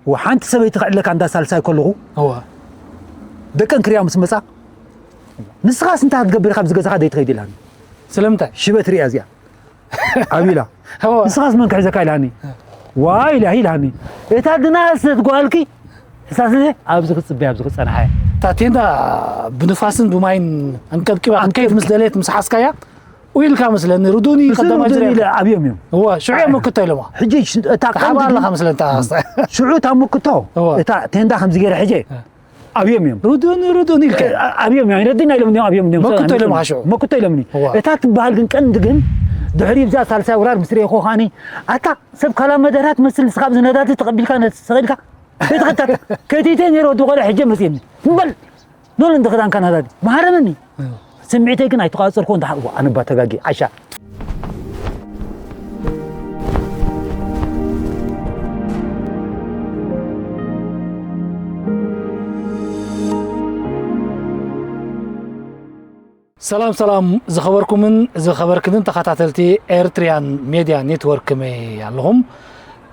ወሓንቲ ሰበይቲ ክዕለካ እንዳ ሳልሳይ ከለኹ፣ እዋ። ደቀን ክሪያ ምስ መጻ፣ "ንስኻስ እንታይ ክትገብር ኢኻ ኣብዚ ገዛኻ ዘይትኸይድ?" ኢላኒ። ስለምንታይ? ሽበት ሪያ እዚኣ። ኣቢላ። እዋ። "ንስኻስ መን ክሕዘካ?" ኢላኒ። "ዋይ" ኢላ ኢላኒ። እታ ግና ሰት ጓልኪ፣ እሳስ ኣብዚ ክጽበያ፣ ኣብዚ ክጸንሓ እያ። እታ ቴንዳ ብንፋስን ብማይን ኣንቀብቂባ ክትከይድ ምስ ደለየት ምስ ሓዝካያ፣ ውኢልካ መስለኒ። ርዱኒ ንሱ ቀዳማይ ርዱኒ ዙርያ። ኢለ ኣብዮም እዮም። እዋ፣ ሽዑ እዮም መክቶ ኢሎማ። ሕጂ ሽ-፣ እታ ተሓባ ቀንዲ ኣለኻ ግን መስለኒ፣ እታ ሽዑ እታ መክቶ፣ እዋ። እታ ቴንዳ ከምዚ ገይረ ሕጂ እ። ኣብዮም እዮም። ርዱኒ፣ ርዱኒ ኢልካ። እ፣ ኣ-፣ ኣብዮም እዮም። ኣይረድእና ኢሎም እዮም፣ ኣብዮም እዮም። መክቶ ኢሎማ ሽዑ። መክቶ ኢሎምኒ። እዋ። እታ ትበሃል ግን ቀንዲ ግን ድሕሪ ብዛ ሳልሳይ ወራር ምስ ርኤኹ ከኣኒ፣ ኣታ ሰብ ካላ መደራ ትመስል፣ ንስኻ ኣብዚ ነዳዲ ተቐቢልካ ነ-፣ ሰቒልካ ከይትኸተል፣ ከይትይተ ነይረ ወዲ ቆልዓ ሕጂ መጺእኒ። እምበል፣ ኖል እንደ ክዳንካ ናዳዲ። መሃረመኒ። እዎ። ስምዒተይ ግን ኣይተቋጸርኩ እንዳ ሓ-፣ ኣነ እባ ተጋጊ፣ ዓሻ። ሰላም፣ ሰላም፣ ዝኸበርኩምን ዝኸበርክንን ተኸታተልቲ ኤርትሪያን ሜድያ ኔትወርክ፣ ከመይ ኣለኹም?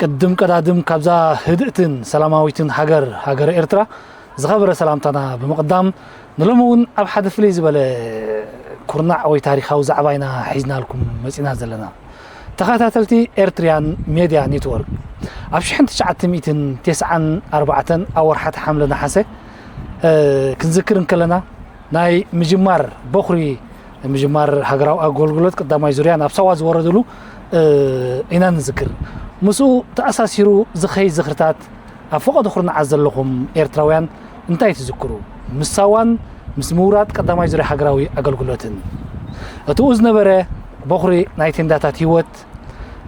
ቅድም ቀዳድም ካብዛ ህድእትን ሰላማዊትን ሃገር፣ ሃገረ ኤርትራ፣ ዝኸበረ ሰላምታና ብምቕዳም፣ ንሎሚ እውን ኣብ ሓደ ፍልይ ዝበለ ኩርናዕ ወይ ታሪኻዊ ዛዕባ ኢና ሒዝናልኩም መጺና ዘለና። ተኸታተልቲ ኤርትሪያን ሜድያ ኔትወርክ፣ ኣብ ሽሕን ትሽዓተ ሚእትን ተስዓን ኣርባዕተን ኣብ ወርሓት ሓምለ ነሓሰ፣ እ፣ ክንዝክር እንከለና፣ ናይ ምጅማር በኹሪ ምጅማር ሃገራዊ ኣገልግሎት ቀዳማይ ዙርያ ናብ ሳዋ ዝወረድሉ፣ እ፣ ኢና ንዝክር። ምስኡ ተኣሳሲሩ ዝኸይድ ዝኽርታት ኣብ ፈቐዶ ኩርናዓት ዘለኹም ኤርትራውያን እንታይ ትዝክሩ? ምስ ሳዋን ምስ ምውራድ ቀዳማይ ዙርያ ሃገራዊ ኣገልግሎትን። እቲኡ ዝነበረ በኹሪ ናይ ቴንዳታት ህይወት፣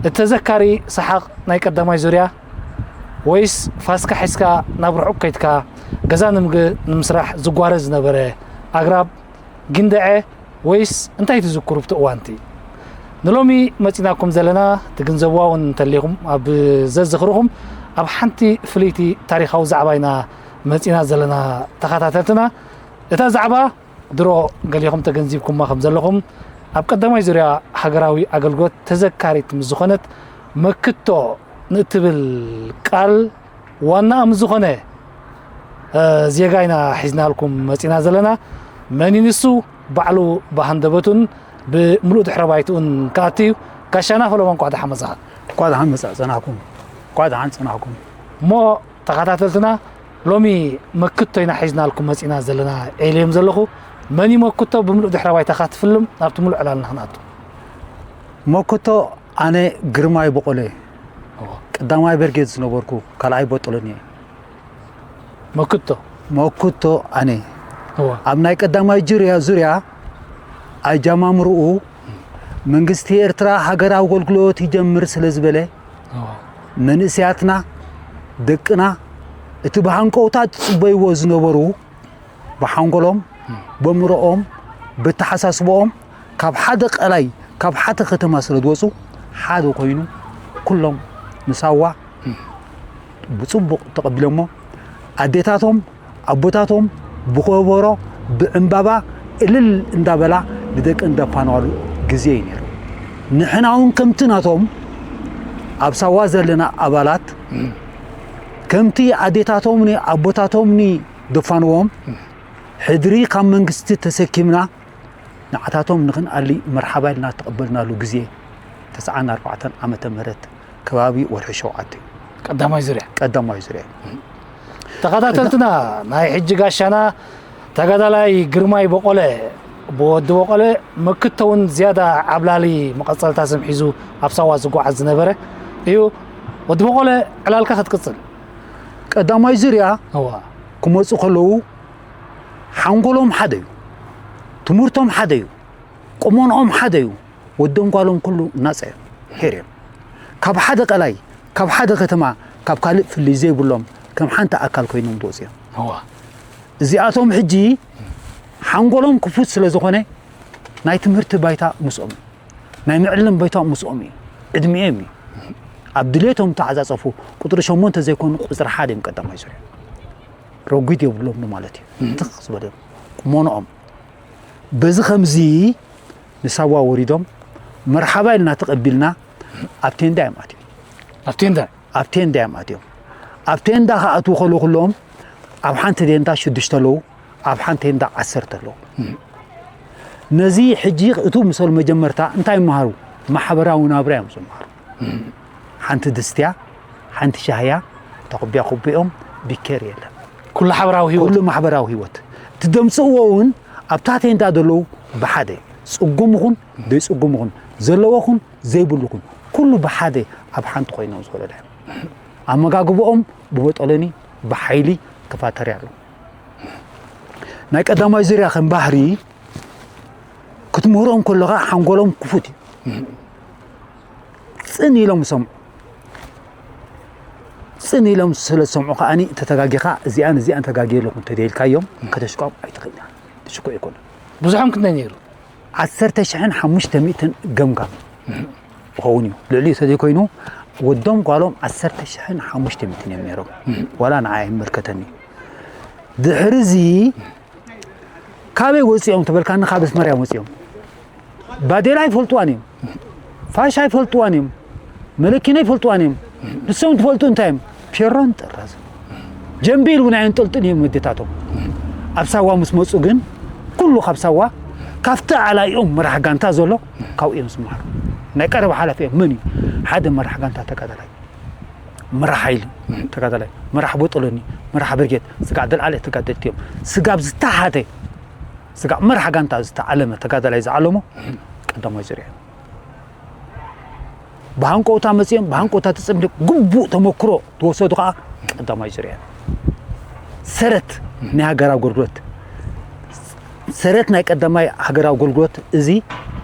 እቲ ተዘካሪ ሰሓቕ ናይ ቀዳማይ ዙርያ፣ ወይስ ፋስካ ሒዝካ ናብ ርሑቕ ከይድካ ገዛ ንምግ-፣ ንምስራሕ ዝጓረ ዝነበረ ኣግራብ፣ ጊንደዐ፣ ወይስ እንታይ ትዝክሩ ብቲ እዋንቲ? ንሎሚ መጺናኩም ዘለና፣ ትግንዘብዋ እውን እንተሊኹም፣ ኣብ ዘዝኽርኹም ኣብ ሓንቲ ፍልይቲ ታሪኻዊ ዛዕባ ኢና መጺና ዘለና ተኸታተልትና። እታ ዛዕባ ድሮ ገሊኹም ተገንዚብኩማ ከም ዘለኹም፣ ኣብ ቀዳማይ ዙርያ ሃገራዊ ኣገልግሎት ተዘካሪት ምስ ዝኾነት መክቶ ንእትብል ቃል ዋናኣ ምስ ዝኾነ፣ እ፣ ዜጋ ኢና ሒዝናልኩም መጺና ዘለና። መን እዩ ንሱ? ባዕሉ ብሃንደበቱን ብምሉእ ድሕረ ባይትኡን ክኣቱ እዩ። ጋሻና ፈለማ፣ እንኳዕ ደሓን መጻኻ። እንኳዕ ደሓን መጻ-፣ ጸናሕኩም። እንኳዕ ደሓን ጸናሕኩም። እሞ ተኸታተልትና፣ ሎሚ መክቶ ኢና ሒዝናልኩም መጺና ዘለና ኢለ እየ ዘለኹ። መን እዩ መክቶ? ብምሉእ ድሕረ ባይታኻ ትፍልም፣ ናብቲ ምሉእ ዕላልና ክንኣቱ። መክቶ ኣነ ግርማይ በቆለ፣ እዎ። ቀዳማይ ብርጌድ ዝነበርኩ ካልኣይ ቦጦሎኒ እየ። መክቶ? መክቶ ኣነ። እዎ። ኣብ ናይ ቀዳማይ ዙርያ፣ ዙርያ ኣጀማምርኡ መንግስቲ ኤርትራ ሃገራዊ ኣገልግሎት ይጀምር ስለ ዝበለ፣ እዎ። መንእሰያትና፣ ደቅና፣ እቲ ብሃንቀውታ ዝጽበይዎ ዝነበሩ፣ ብሓንጎሎም፣ እም። በምርኦም፣ በተሓሳስብኦም፣ ካብ ሓደ ቀላይ፣ ካብ ሓደ ከተማ ስለ ዝወጹ፣ ሓደ ኮይኑ፣ ኩሎም ንሳዋ፣ እም። ብጽቡቕ ተቐቢሎሞ፣ ኣዴታቶም፣ ኣቦታቶም ብኸበሮ፣ ብዕምባባ እልል እንዳበላ ንደቀን ዘፋንዋሉ ግዜ እዩ ነይሩ። ንሕና እውን ከምቲ ናቶም ኣብ ሳዋ ዘለና ኣባላት፣ ከምቲ ኣዴታቶምኒ ኣቦታቶምኒ ዘፋንዎም፣ ሕድሪ ካብ መንግስቲ ተሰኪምና ንዓታቶም ንኽንኣሊ መርሓባ ኢልና ተቐበልናሉ ግዜ ተስዓን ኣርባዕተን ዓመተ ምህረት ከባቢ ወርሒ ሸውዓተ እዩ። ቀዳማይ ዙርያ። ቀዳማይ ዙርያ። ተኸታተልትና፣ ናይ ሕጂ ጋሻና ተጋዳላይ ግርማይ በቆለ፣ ብወዲ በቆለ መክቶ እውን ዝያዳ ዓብላሊ መቐጸልታ ስም ሒዙ ኣብ ሳዋ ዝጓዓዝ ዝነበረ እዩ። ወዲ በቆለ፣ ዕላልካ ክትቅጽል። ቀዳማይ ዙርያ እዋ። ክመጹ ከለዉ ሓንጎሎም ሓደ እዩ፣ ትምህርቶም ሓደ እዩ፣ ቁመንኦም ሓደ እዩ። ወዶም ጓሎም ኩሉ ናጻ እዮም፣ ሄር እዮም። ካብ ሓደ ቀላይ፣ ካብ ሓደ ከተማ፣ ካብ ካልእ ፍልይ ዘይብሎም ከም ሓንቲ ኣካል ኮይኖም ዝወጹ እዮም። እዋ። እዚኣቶም ሕጂ ሓንጎሎም ክፉት ስለ ዝኾነ ናይ ትምህርቲ ባይታ ምስኦም እዩ፣ ናይ ምዕልም ባይታ ምስኦም እዩ፣ ዕድሚኦም እዩ። ኣብ ድሌቶም ተዓጻጸፉ ቁጽሪ ሸሞንተ ዘይኮኑ ቁጽሪ ሓደ እዮም ቀዳማይ ዙርያ። ረጒድ የብሎም ማለት እዩ። ትኽ ዝበለ ቁመንኦም። በዚ ከምዚ ንሳዋ ወሪዶም መርሓባ ኢልና ተቐቢልና ኣብ ቴንዳ እዮም ኣትዮም። ኣብ ቴንዳ? ኣብ ቴንዳ እዮም ኣትዮም። ኣብ ቴንዳ ክኣትዉ ከለዉ ኩሎም ኣብ ሓንቲ ቴንዳ ሽዱሽተ ኣለዉ፣ ኣብ ሓንቲ ቴንዳ ዓሰርተ ኣለዉ። ነዚ ሕጂ እቱ ምሰሉ መጀመርታ እንታይ ይመሃሩ? ማሕበራዊ ናብራ እዮም ዝመሃሩ። ሓንቲ ድስትያ፣ ሓንቲ ሻህያ፣ ተኹብያ ኩቢኦም፣ ቢኬር የለን። ኩሉ ሓበራዊ ህይወት። ኩሉ ማሕበራዊ ህይወት። እቲ ደምፅእዎ እውን ኣብታ ቴንዳ ዘለዉ ብሓደ፣ ፅጉም ይኹን ዘይፅጉም ይኹን፣ ዘለዎ ይኹን ዘይብሉ ይኹን፣ ኩሉ ብሓደ ኣብ ሓንቲ ኮይኖም ዝኸዱ እዮም። ኣመጋግብኦም ብቦጠሎኒ ብሓይሊ ክፋተር ኣሎ። ናይ ቀዳማይ ዙርያ ከም ባህሪ ክትምህሮም ከለኻ ሓንጎሎም ክፉት እዩ። ጽን ኢሎም ይሰምዑ። ጽን ኢሎም ስለ ዝሰምዑ ከኣኒ እንተ ተጋጊኻ እዚኣን እዚኣን ተጋግየ ኣለኹ እንተ ደይልካዮም ከተሽቅዖም ኣይትኽእልን ኢኻ። ትሽኩዕ ኣይኮኑን። ብዙሖም ክንደይ ነይሩ? ዓሰርተ ሽሕን ሓሙሽተ ሚእትን ገምጋም ይኸውን እዩ። ልዕሊኡ ተዘይኮይኑ ወዶም ጓሎም ዓሰርተ ሽሕን ሓሙሽተ ሚእትን እዮም ነይሮም። ዋላ ንዓይ ኣይምልከተኒ። ድሕሪ እዚ ካበይ ወፂኦም ተበልካኒ፣ ካብ ኣስመራ እዮም ወፂኦም። ባዴላ ኣይፈልጥዋን እዮም፣ ፋሻ ኣይፈልጥዋን እዮም፣ መለኪኖ ኣይፈልጥዋን እዮም። ንሶም ትፈልጡ እንታይ እዮም? ፔሮን ጥራዝ ጀምቢል እውን ኣየንጠልጥሉ እዮም ወዴታቶም። ኣብ ሳዋ ምስ መፁ ግን ኩሉ ካብ ሳዋ ካብቲ ኣላይኦም መራሕ ጋንታ ዘሎ ካብኡ እዮም ዝመሃሩ። ናይ ቀረባ ሓላፊኦም መን እዩ? ሓደ መራሕ ጋንታ ተጋዳላይ፣ መራሕ ሓይሊ ተጋዳላይ፣ መራሕ ቦጦሎኒ፣ መራሕ ብርጌድ፣ ስጋዕ ደልዓለ ተጋደልቲ እዮም። ስጋብ ዝተሓተ፣ ስጋዕ መራሕ ጋንታ ዝተዓለመ ተጋዳላይ ዝዓለሞ ቀዳማይ ዙርያ እዩ። ብሃንቀውታ መፅኦም፣ ብሃንቀውታ ተፀምዶ ግቡእ ተመክሮ ተወሰዱ ከዓ ቀዳማይ ዙርያ እዩ። ሰረት ናይ ሃገር ኣገልግሎት፣ ሰረት ናይ ቀዳማይ ሃገር ኣገልግሎት እዚ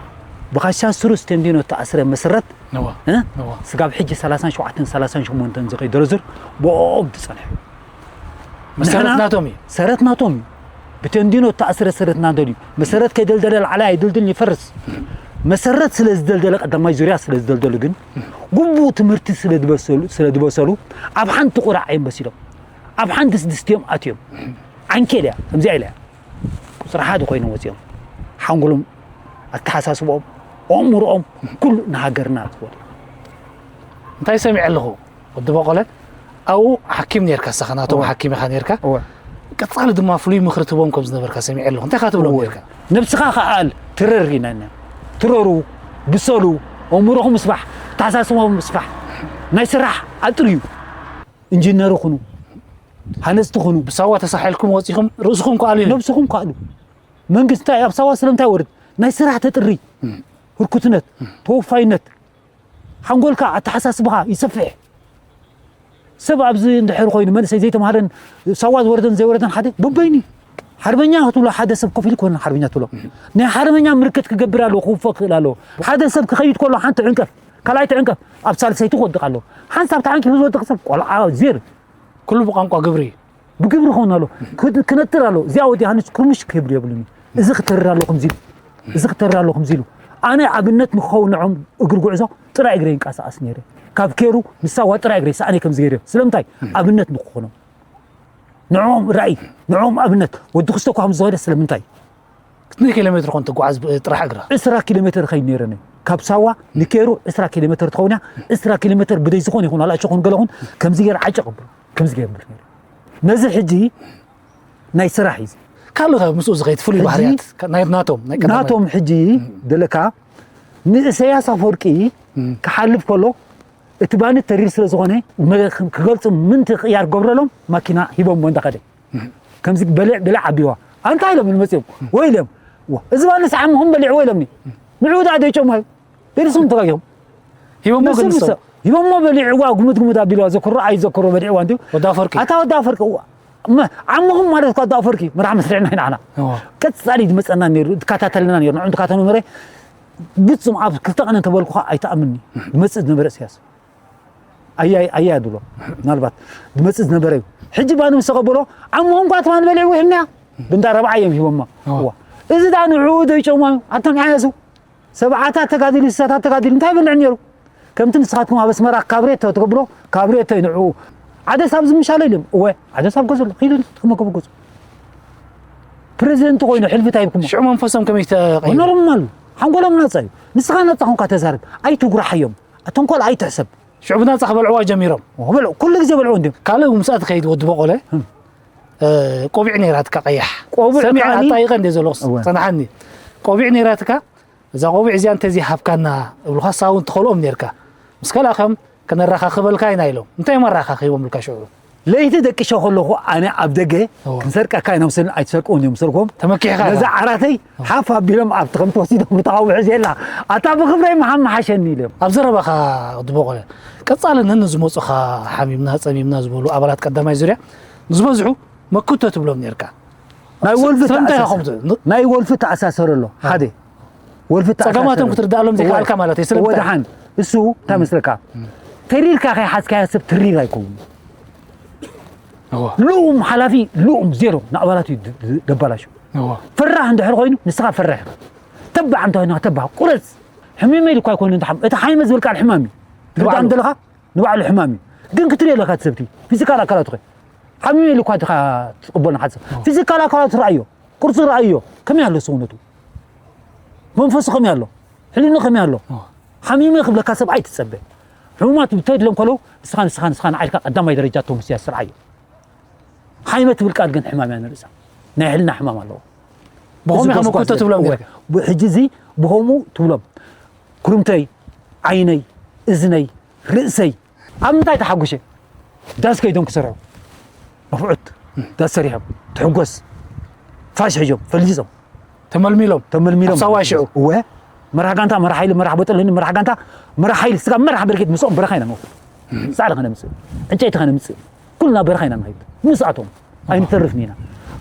ብኻሻ ስሩስ ተንዲኖ ተኣስረ መሰረት እዋ፣ እ? እዋ። ስጋብ ሕጂ ሰላሳን ሸውዓተን ሰላሳን ሸሞንተን ዝኸይድ ዝርዝር ብኦም ዝጸንሐ እዩ። መሰረት ንሕና ናቶም እዩ። ሰረት ናቶም እዩ። ብተንዲኖ ተኣስረ ሰረት ናቶም እዩ። መሰረት ከይደልደለ ላዕላይ ኣይድልድልን ይፈርስ። መሰረት ስለ ዝደልደለ ቀዳማይ ዙርያ ስለ ዝደልደሉ ግን ግቡእ ትምህርቲ ስለ ዝበሰሉ፣ ስለ ዝበሰሉ ኣብ ሓንቲ ቁራዕ እዮም በሲሎም። ኣብ ሓንቲ ስድስት እዮም ኣትዮም። ዓንኬል እያ፣ ከምዚኣ ኢላ እያ። ቁፅሪ ሓደ ኮይኖም ወፂኦም። ሓንጎሎም፣ ኣተሓሳስብኦም፣ ኣእምሮኦም ኩሉ ንሃገርና ዝበሉ። እንታይ ሰሚዐ ኣለኹ? ወዲ በቆለ፣ ኣብኡ ሓኪም ነርካ፣ ንስኻ ናቶም እወ። ሓኪም ኢኻ ነርካ። እወ። ቀጻሊ ድማ ፍሉይ ምኽሪ ትህቦም ከም ዝነበርካ ሰሚዐ ኣለኹ። እንታይ ኢኻ ትብሎም እወ። ነርካ? ነብስኻ ከኣል፣ ትረር ኢና። ትረሩ፣ ብሰሉ፣ ኣእምሮኹም ምስፋሕ፣ ኣተሓሳስባኹም ምስፋሕ፣ ናይ ስራሕ ኣጥርዩ። ኢንጂነር ኩኑ፣ ሃነፅቲ ኩኑ። ብሳዋ ተሳሒልኩም ወፂኹም ርእስኹም ከኣሉ እዩ። ነብስኹም ከኣሉ። መንግስቲ እንታይ ኣብ ሳዋ ስለምንታይ ወርድ? ናይ ስራሕ ተጥሪ፣ እም። ህርኩትነት፣ እም። ተወፋይነት፣ ሓንጎልካ፣ ኣተሓሳስባኻ ይሰፍሕ። ሰብ ኣብዚ እንድሕር ኮይኑ መንእሰይ ዘይተምሃረን ሳዋ ዝወረደን ዘይወረደን ሓደ በበይኑ እዩ። ሓርበኛ ክትብሎ ሓደ ሰብ ኮፍ ኢሉ ኮነ ሓርበኛ ትብሎ። እም። ናይ ሓርበኛ ምልክት ክገብር ኣለዎ፣ ክውፎ ክኽእል ኣለዎ። ሓደ ሰብ ክኸይድ ከሎ ሓንቲ ዕንቀፍ፣ ካልኣይቲ ዕንቀፍ፣ ኣብ ሳልሰይቲ ክወድቕ ኣለዎ። ሓንሳብ ተዓንቂፉ ዝወድቕ ሰብ ቆልዓ ዜር። ኩሉ ብቋንቋ ግብሪ እዩ። ብግብሪ ክኸውን ኣሎ። ክድ-፣ ክነጥር ኣሎ። እዚኣ ወዲ ሃንስ ክርምሽ ክብል የብሉን እዩ። እዚ ክተርር ኣሎ ከምዚ ኢሉ። እዚ ክተርር ኣሎ ከምዚ ኢሉ። ኣነ ኣብነት ንክኸውን ንዖም እግሪ ጉዕዞ ጥራይ እግረ ይንቀሳቐስ ነይረ። ካብ ኬሩ ንሳዋ ጥራይ እግረ ይሰኣነ ከምዚ ገይረ። ስለምንታይ? ኣብነት ንክኾኖም። ንዕኦም ራእይ፣ ንዕኦም ኣብነት። ወዲ ክስተ እኳ ከም ዝኸደ ስለምንታይ? ክንደይ ኪሎ ሜትር ኮን ትጓዓዝ ብ-፣ ጥራሕ እግራ? ዕስራ ኪሎ ሜትር ኸይድ ነይረ እነ። ካብ ሳዋ ንኬሩ ዕስራ ኪሎ ሜትር ትኸውን እያ። ዕስራ ኪሎ ሜትር ብደይ ዝኾን ይኹን፣ ዋላ እሾኹን ገለኹን ከምዚ ገይረ ዓጨቕ እብል፣ ከምዚ ገይረ እብል ነይረ። ነዚ ሕጂ ናይ ስራሕ እዩ። ካልእ ኸ ምስኡ ዝኸይድ ፍሉይ ሕጂ ባህርያት? ካ-፣ ናይ ናቶም፣ ናይ ቀዳማይ። ናቶም ሕጂ እም። ደለካ ንእሰያስ ኣፈወርቂ እም። ክሓልፍ ከሎ እቲ ባኒ ተሪር ስለ ዝኾነ መ-፣ ክገልጹ ምንቲ ቅያር ገብረሎም ማኪና ሂቦምዎ እንዳኸደ። እም። ከምዚ በልዕ፣ ብልዕ ኣቢዋ። ኣንታ ኢሎም ንመጽኦም። እም። ወይ ኢሎም። ዋ፣ እዚ ባኒ ሰዓምኹም በሊዕዎ ኢሎምኒ። እም። ንዑ ደኣ ደይጨሙ እዩ። ደርሶም ተጋጊኹም። ሂቦሞ ነሱ ግን ንሶም። ንሶም። ሂቦሞ በሊዕዋ፣ ጉምት ጉምት ኣቢልዋ፣ ዘኩሮ ኣይዘኩሮ በሊዕዋ እንዲሁ። ወዲ ኣፈወርቂ። ኣታ ወዲ ኣፈወርቂ፣ እዋ። እመ-፣ ዓምኹም ማለት እኳ ወዲ ኣፈወርቂ፣ መራሕ መስርዕና ኢና ንሕና። እዋ። ቀጻሊ ዝመጸና ነይሩ፣ ዝከታተልና ነይሩ። ንዑ እንትካተሉ ምረ፣ ግጹም ኣብ ክልተ ቀነ እንተበልኩኻ ኣይትኣምንኒ። ዝመጽእ ዝነበረ እስያስ። ኣያይ፣ ኣያይ ድሎ። ምናልባት ዝመጽእ ዝነበረ እዩ። ሕጂ ባኒ ምስ ተቐበሎ፣ ዓምኹም እኳ ትማን በሊዕዎ ሂብና። ብንዳ ረብዓ እዮም ሂቦማ። እዋ። እዋ። እዚ ደኣ ንዕኡ ዘይጨሙ፣ ኣቶም ዓያሱ። ሰብዓታት ተጋዲሉ፣ ስሳታት ተጋዲሉ፣ እንታይ ይበልዕ ነይሩ? ከምቲ ንስኻትኩም ኣብ ኣስመራ ካብሬቶ ትገብሮ፣ ካብሬቶ እዩ ንዕኡ። ዓደስ ኣብዚ ምሻሎ ኢሎም። እወ፣ ዓደስ ኣብ ገዝኡ ኣሎ። ኺዱ ተመገቡ ገዝኡ። ፕሬዚደንት ኮይኑ ሕልፊ እንታይ ይብኩም? ሽዑ መንፈሶም ከመይ ተቐይሩ? ኖርማል። ሓንጎሎም ናጻ እዩ። ንስኻ ናጻ ኾንካ ተዛረብ። ኣይትጉራሓዮም። ተንኮል ኣይትሕሰብ። ሽዑ ብናጻ ክበልዕዋ ጀሚሮም። በልዑ፣ ኩሉ ግዜ በልዑ እንዲም። ካልእ ምስኣ ትኸይድ ወዲ በቆለ፣ እ፣ ቆቢዕ ነይራትካ ቀያሕ። ቆቢዕ ሰሚዐ ከዓኒ ኣጣይቐ እንደ ዘለኹስ፣ እወ። ጸናሓኒ። ቆቢዕ ነይራትካ፣ እዛ ቆቢዕ እዚኣ እንተዘይ ሃብካና እብሉኻ፣ ሳውን ትኸልኦም ነይርካ። ምስ ከላእካዮም፣ "ከነራኻኽበልካ ኢና" ኢሎም። እንታይ እዮም ኣራኻኺቦምልካ ሽዑ? ለይቲ ደቂሸ ከለኹ ኣነ ኣብ ደገ፣ እወ። "ክንሰርቀካ ኢና" ምስልን ኣይትሰርቅውን እዮም ምስልኩም። ተመኪሕካ ኢኻ። ነዛ ዓራተይ ሓፍ ኣቢሎም ኣብቲ ከምቲ ወሲዶም ብተቓውሞ ሕዚ የላ። "ኣታ ብኽብረይ ምሓም ምሓሸኒ" ኢሎም። ኣብ ዘረባኻ ወዲ በቆለ፣ ቀጻሊ ነንዝመጹኻ ሓሚምና ጸሚምና ዝበሉ ኣባላት ቀዳማይ ዙርያ ዝበዝሑ መክቶ ትብሎም ነርካ። ናይ ወልፊ ስለምንታይ ተኣሳሰ- ኢኻ ከምኡ ትብል? ናይ ወልፊ ተኣሳሰረ ኣሎ። ሓደ ወልፊ ተኣሳሰረ። ጸገማቶም ክትርዳእሎም ዘይከኣልካ ማለት እዩ። ስለምንታይ? ወደሓን እሱ እንታይ መስለካ? ተሪርካ ከይሓዝካዮ ሰብ ትሪር ኣይከውን። እዋ። ልኡም ሓላፊ ልኡም ዜሮ ንኣባላት እዩ ድ- ድ- ደባላሹ። እዋ። ፈራሕ እንድሕር ኮይኑ ንስኻ ፈራሕ ኢኻ። ተባዕ እንተ ኮይንካ ተባዕ ቁረጽ። ሕሚመ ኢልኳ ኣይኮነ እንተ ሓም- እቲ ሓይመ ዝብል ቃል ሕማም እዩ። ትርዳእ ንባዕሉ። እንደለኻ ንባዕሉ ሕማም እዩ። ግን ክትሪኦ ኣለካ እቲ ሰብቲ ፊዚካል ኣካላቱ ኸ ሓሚመ ኢልኳ ኢኻ ትቕበል ንሓሰብ። ፊዚካል ኣካላቱ ረኣዮ፣ ቅርጹ ረኣዮ፣ ከመይ ኣሎ ሰውነቱ? መንፈሱ ከመይ ኣሎ? ሕሊኑ ከመይ ኣሎ? ሓሚመ ክብለካ ሰብ ኣይትጸበ። ሕሙማት ብተድሎም ከለዉ ንስኻ ንስኻ ንስኻ ንዓይልካ ቀዳማይ ደረጃ እቶም ምስያ ስርዓዮ። ሓይመ ትብል ቃል ግን ሕማም እያ ንርእሳ። ናይ ሕልና ሕማም ኣለዎ። ብኸምኡ እዚ ኢኻ ጎስጓስ መኮቶ ዘ- ትብሎም እወ። ነርካ። ብ- ሕጂ እዚ ብኸምኡ ትብሎም። ኩርምተይ፣ ዓይነይ፣ እዝነይ፣ ርእሰይ። ኣብ ምንታይ ተሓጉሸ? ዳስ ከይዶም ክሰርሑ። ንፉዑት ዳስ ሰሪሖም። ትሕጎስ። ፋሽ ሒዞም፣ ፈሊጾም። ተመልሚሎም። ተመልሚሎም። ኣብ ሳዋ ሽዑ። እወ። መራሕ ጋንታ፣ መራሕ ሓይሊ፣ መራሕ ቦጠለኒ፣ መራሕ ጋንታ፣ መራሕ ሓይሊ፣ ስጋ መራሕ ብርጌድ ምስኦም በረኻ ኢና ንወስድ። ሳዕሪ ከነምጽእ፣ ዕንጨይቲ ከነምጽእ፣ ኩልና በረኻ ኢና ንኸይድ። ምስኣቶም ኣይንተርፍን ኢና።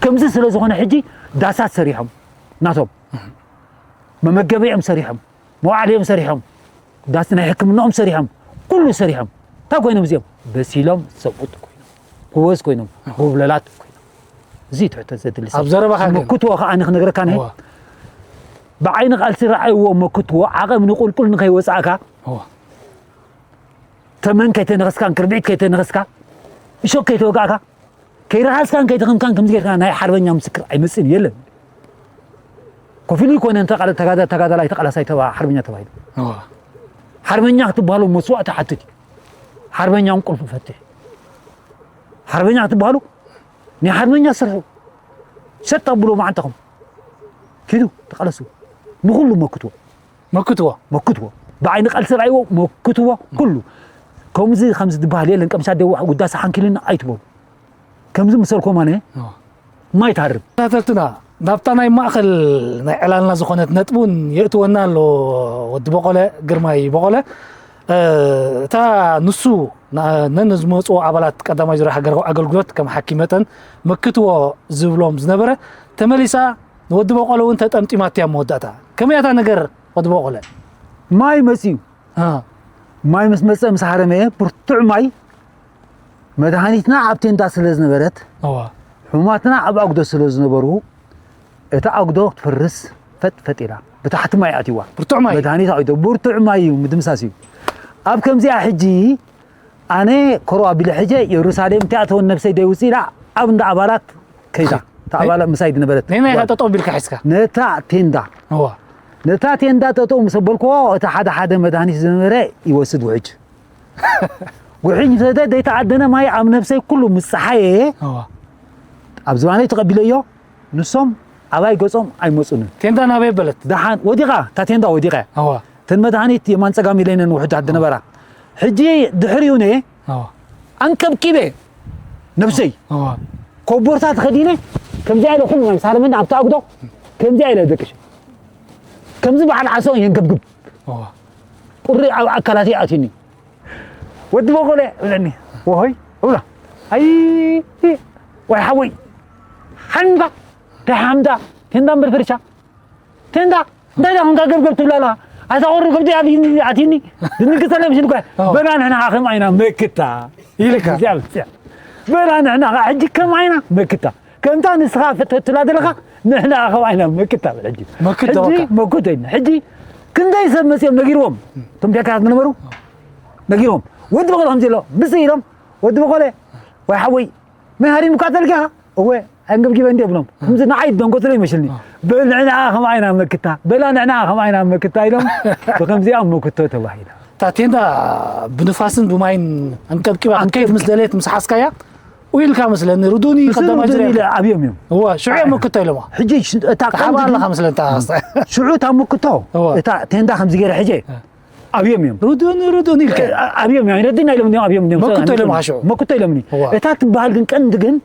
ከምዚ ስለ ዝኾነ ሕጂ ዳሳት ሰሪሖም፣ ናቶም መመገቢኦም ሰሪሖም፣ መዋዕሊኦም ሰሪሖም፣ ዳስ ናይ ሕክምናኦም ሰሪሖም፣ ኩሉ ሰሪሖም። እንታይ ኮይኖም እዚኦም? በሲሎም ሰብኡት ኮይኖም፣ ጎበዝ ኮይኖም፣ ጎብለላት ኮይኖም። እዚ እዩ ትሕቶ ዘድሊ ሰብ። ኣብ ዘረባኻ ግን መክትዎ ከኣ ኣነ ክነግረካ ነይ። እዋ። ብዓይኒ ቃልሲ ረኣይዎ መክትዎ ዓቐብ ንቁልቁል ንኸይወጻእካ፣ እዋ። ተመን ከይተነኸስካን ክርቢት ከይተነኸስካ፣ እሾክ ከይተወጋእካ፣ ከይረሃስካን ከይተኸምካን ከምዚ ጌርካ ናይ ሓርበኛ ምስክር ኣይመጽእን የለን። ኮፍ ኢሉ ይኮነ እንተ ቃል ተጋዳ-፣ ተጋዳላይ ተቃላሳይ ተባ-፣ ሓርበኛ ተባሂሉ። እዋ። ሓርበኛ ክትበሃሉ መስዋእቲ ሓትት እዩ። ሓርበኛ እውን ቁልፊ ፈትሕ። ሓርበኛ ክትበሃሉ ናይ ሓርበኛ ስርሑ። ሰጥ ኣብሉ መዓንተኹም። ኪዱ ተቃለሱ። ንኹሉ መክትዎ። መክትዎ። መክትዎ። ብዓይኒ ቃልሲ ረኣይዎ መክትዎ ኩሉ። ከምዚ ከምዚ ዝበሃል የለን። ቀምሻ ደዋሕ ውዳሰ ሓንኪልና ኣይትበሉ። ከምዚ ምሰልኩም ኣነ እዋ። ማይ ትሃርም። ተኸታተልትና፣ ናብታ ናይ ማእኸል ናይ ዕላልና ዝኾነት ነጥቢ እውን የእትወና ኣሎ ወዲ በቆለ፣ ግርማይ በቆለ። እ፣ እታ ንሱ ና-፣ ነንዝመፅዎ ኣባላት ቀዳማይ ዙርያ ሃገራዊ ኣገልግሎት ከም ሓኪም መጠን መክትዎ ዝብሎም ዝነበረ ተመሊሳ ንወዲ በቆለ እውን ተጠምጢማቶ እያ ኣብ መወዳእታ። ከመይ እያ እታ ነገር ወዲ በቆለ? ማይ መፅዩ። አ። ማይ ምስ መፀ ምስ ሃረመ ብርቱዕ ማይ መድሃኒትና ኣብ ቴንዳ ስለ ዝነበረት እዋ። ሕሙማትና ኣብ ኣጉዶ ስለ ዝነበሩ እታ ኣጉዶ ክትፈርስ ፈጥ ፈጥ ኢላ ብታሕቲ ማይ ኣትይዋ። ብርቱዕ ማይ? መድሃኒት ኣጉዶ ብርቱዕ ማይ እዩ ምድምሳስ እዩ። ኣብ ከምዚኣ ሕጂ ኣነ ኮሮ ኣቢለ ሕጀ የሩሳሌም እቲኣተወን ነብሰይ ደይውፅእ ኢላ ኣብ እንዳ ኣባላት ከይዳ። እታ ኣባላት ምሳይ ዝነበረት ነናይ ኢኻ ጓል። ጠጠው ቢልካ ሒዝካ? ነታ ቴንዳ። እዋ። ነታ ቴንዳ ጠጠው ምስ ኣበልክዎ እቲ ሓደ ሓደ መድሃኒት ዝነበረ ይወስድ ውሕጅ። ውሕጅ ምስ ወሰደ ዘይተዓደነ ማይ ኣብ ነብሰይ ኩሉ ምስ ፀሓየ እዋ። ኣብ ዝባነይ ተቐቢለዮ ንሶም ኣባይ ገጾም ኣይመፁንን። ቴንዳ ናበይ በለት? ደሓን ወዲቓ፣ እታ ቴንዳ ወዲቓ። እዋ። እተን መድሃኒት የማን ጸጋም ኢለይነን ውሕዳት ዝነበራ። ሕጂ ድሕሪኡ ነ ኣዋ። ኣንቀብቂበ ነብሰይ ኣዋ። ኮቦርታ ተኸዲነ ከምዚኣ ኢለ ኩሉ ናይ ሳለመና ኣብታ ኣጉዶ ከምዚኣ ኢለ ደቅሽ ከምዚ በዓል ዓሶ የንገብግብ ኣዋ። ቁሪ ኣብ ኣካላተይ ኣትዩኒ ወዲ በቆለ እብለኒ ወሆይ እብሎ ኣይ ወይ ሓወይ ሓንጋ ደሓምዳ ቴንዳ እምበር ፈሪሻ ቴንዳ እንታይ ዳ ኮንካ ገብገብ ትብላላ ኣታ ቁሪ ከብዲ ኣትዩኒ ኣትዩኒ ድንግጸ ለምሽን እኳ ኣዎ። በላ ንሕና ከም ዓይና መክታ ኢልካ። እዚኣ ብትፅያ በላ ንሕና ከዓ ሕጂ ከም ዓይና መክታ ከምታ ንስኻ ፈተትላ ዘለኻ ንሕና ከዓ ከም ዓይና መክታ በል ሕጂ መክቶ ሕጂ በቃ። መኩተይና ሕጂ ክንደይ ሰብ መፅኦም ነጊርዎም እቶም ጃካራት ዝነበሩ ነጊርዎም ወዲ በቆለ ከምዚ ኣሎ ምስ ኢሎም ወዲ በቆለ ወይ ሓወይ መይ ሃሪሙካ ተልኪኻ እወ ኣንገብጊበ እንዲ ብሎም ከምዚ ንዓይ ደንጎትለ ይመስልኒ በል ንዕና ከም ዓይና መክታ በላ ንዕና ከም ዓይና መክታ ኢሎም ብከምዚኣ መክቶ ተባሂላ እታ ቴንዳ ብንፋስን ብማይን ኣንቀብቂባ ክትከይድ ምስ ደለየት፣ ምስ ሓዝካያ፣ ውኢልካ መስለኒ። ርዱኒ ቀዳማይ ዙርያ ኢለ ኣብዮም እዮም። እዋ፣ ሽዑ እዮም መክቶ ኢሎማ። ሕጂ እታ ቀንዲ ኣለኻ መስለኒ። እታ ሽዑ እታ መክቶ፣ እታ ቴንዳ ከምዚ ገይረ ሕጂ ኣብዮም እዮም። ርዱኒ፣ ርዱኒ ኢልካ። ኣብዮም እዮም። ረድና ኢሎም እዮም፣ ኣብዮም እዮም። መክቶ ኢሎም ሽዑ። መክቶ ኢሎምኒ። እታ ትበሃል ግን ቀንዲ ግን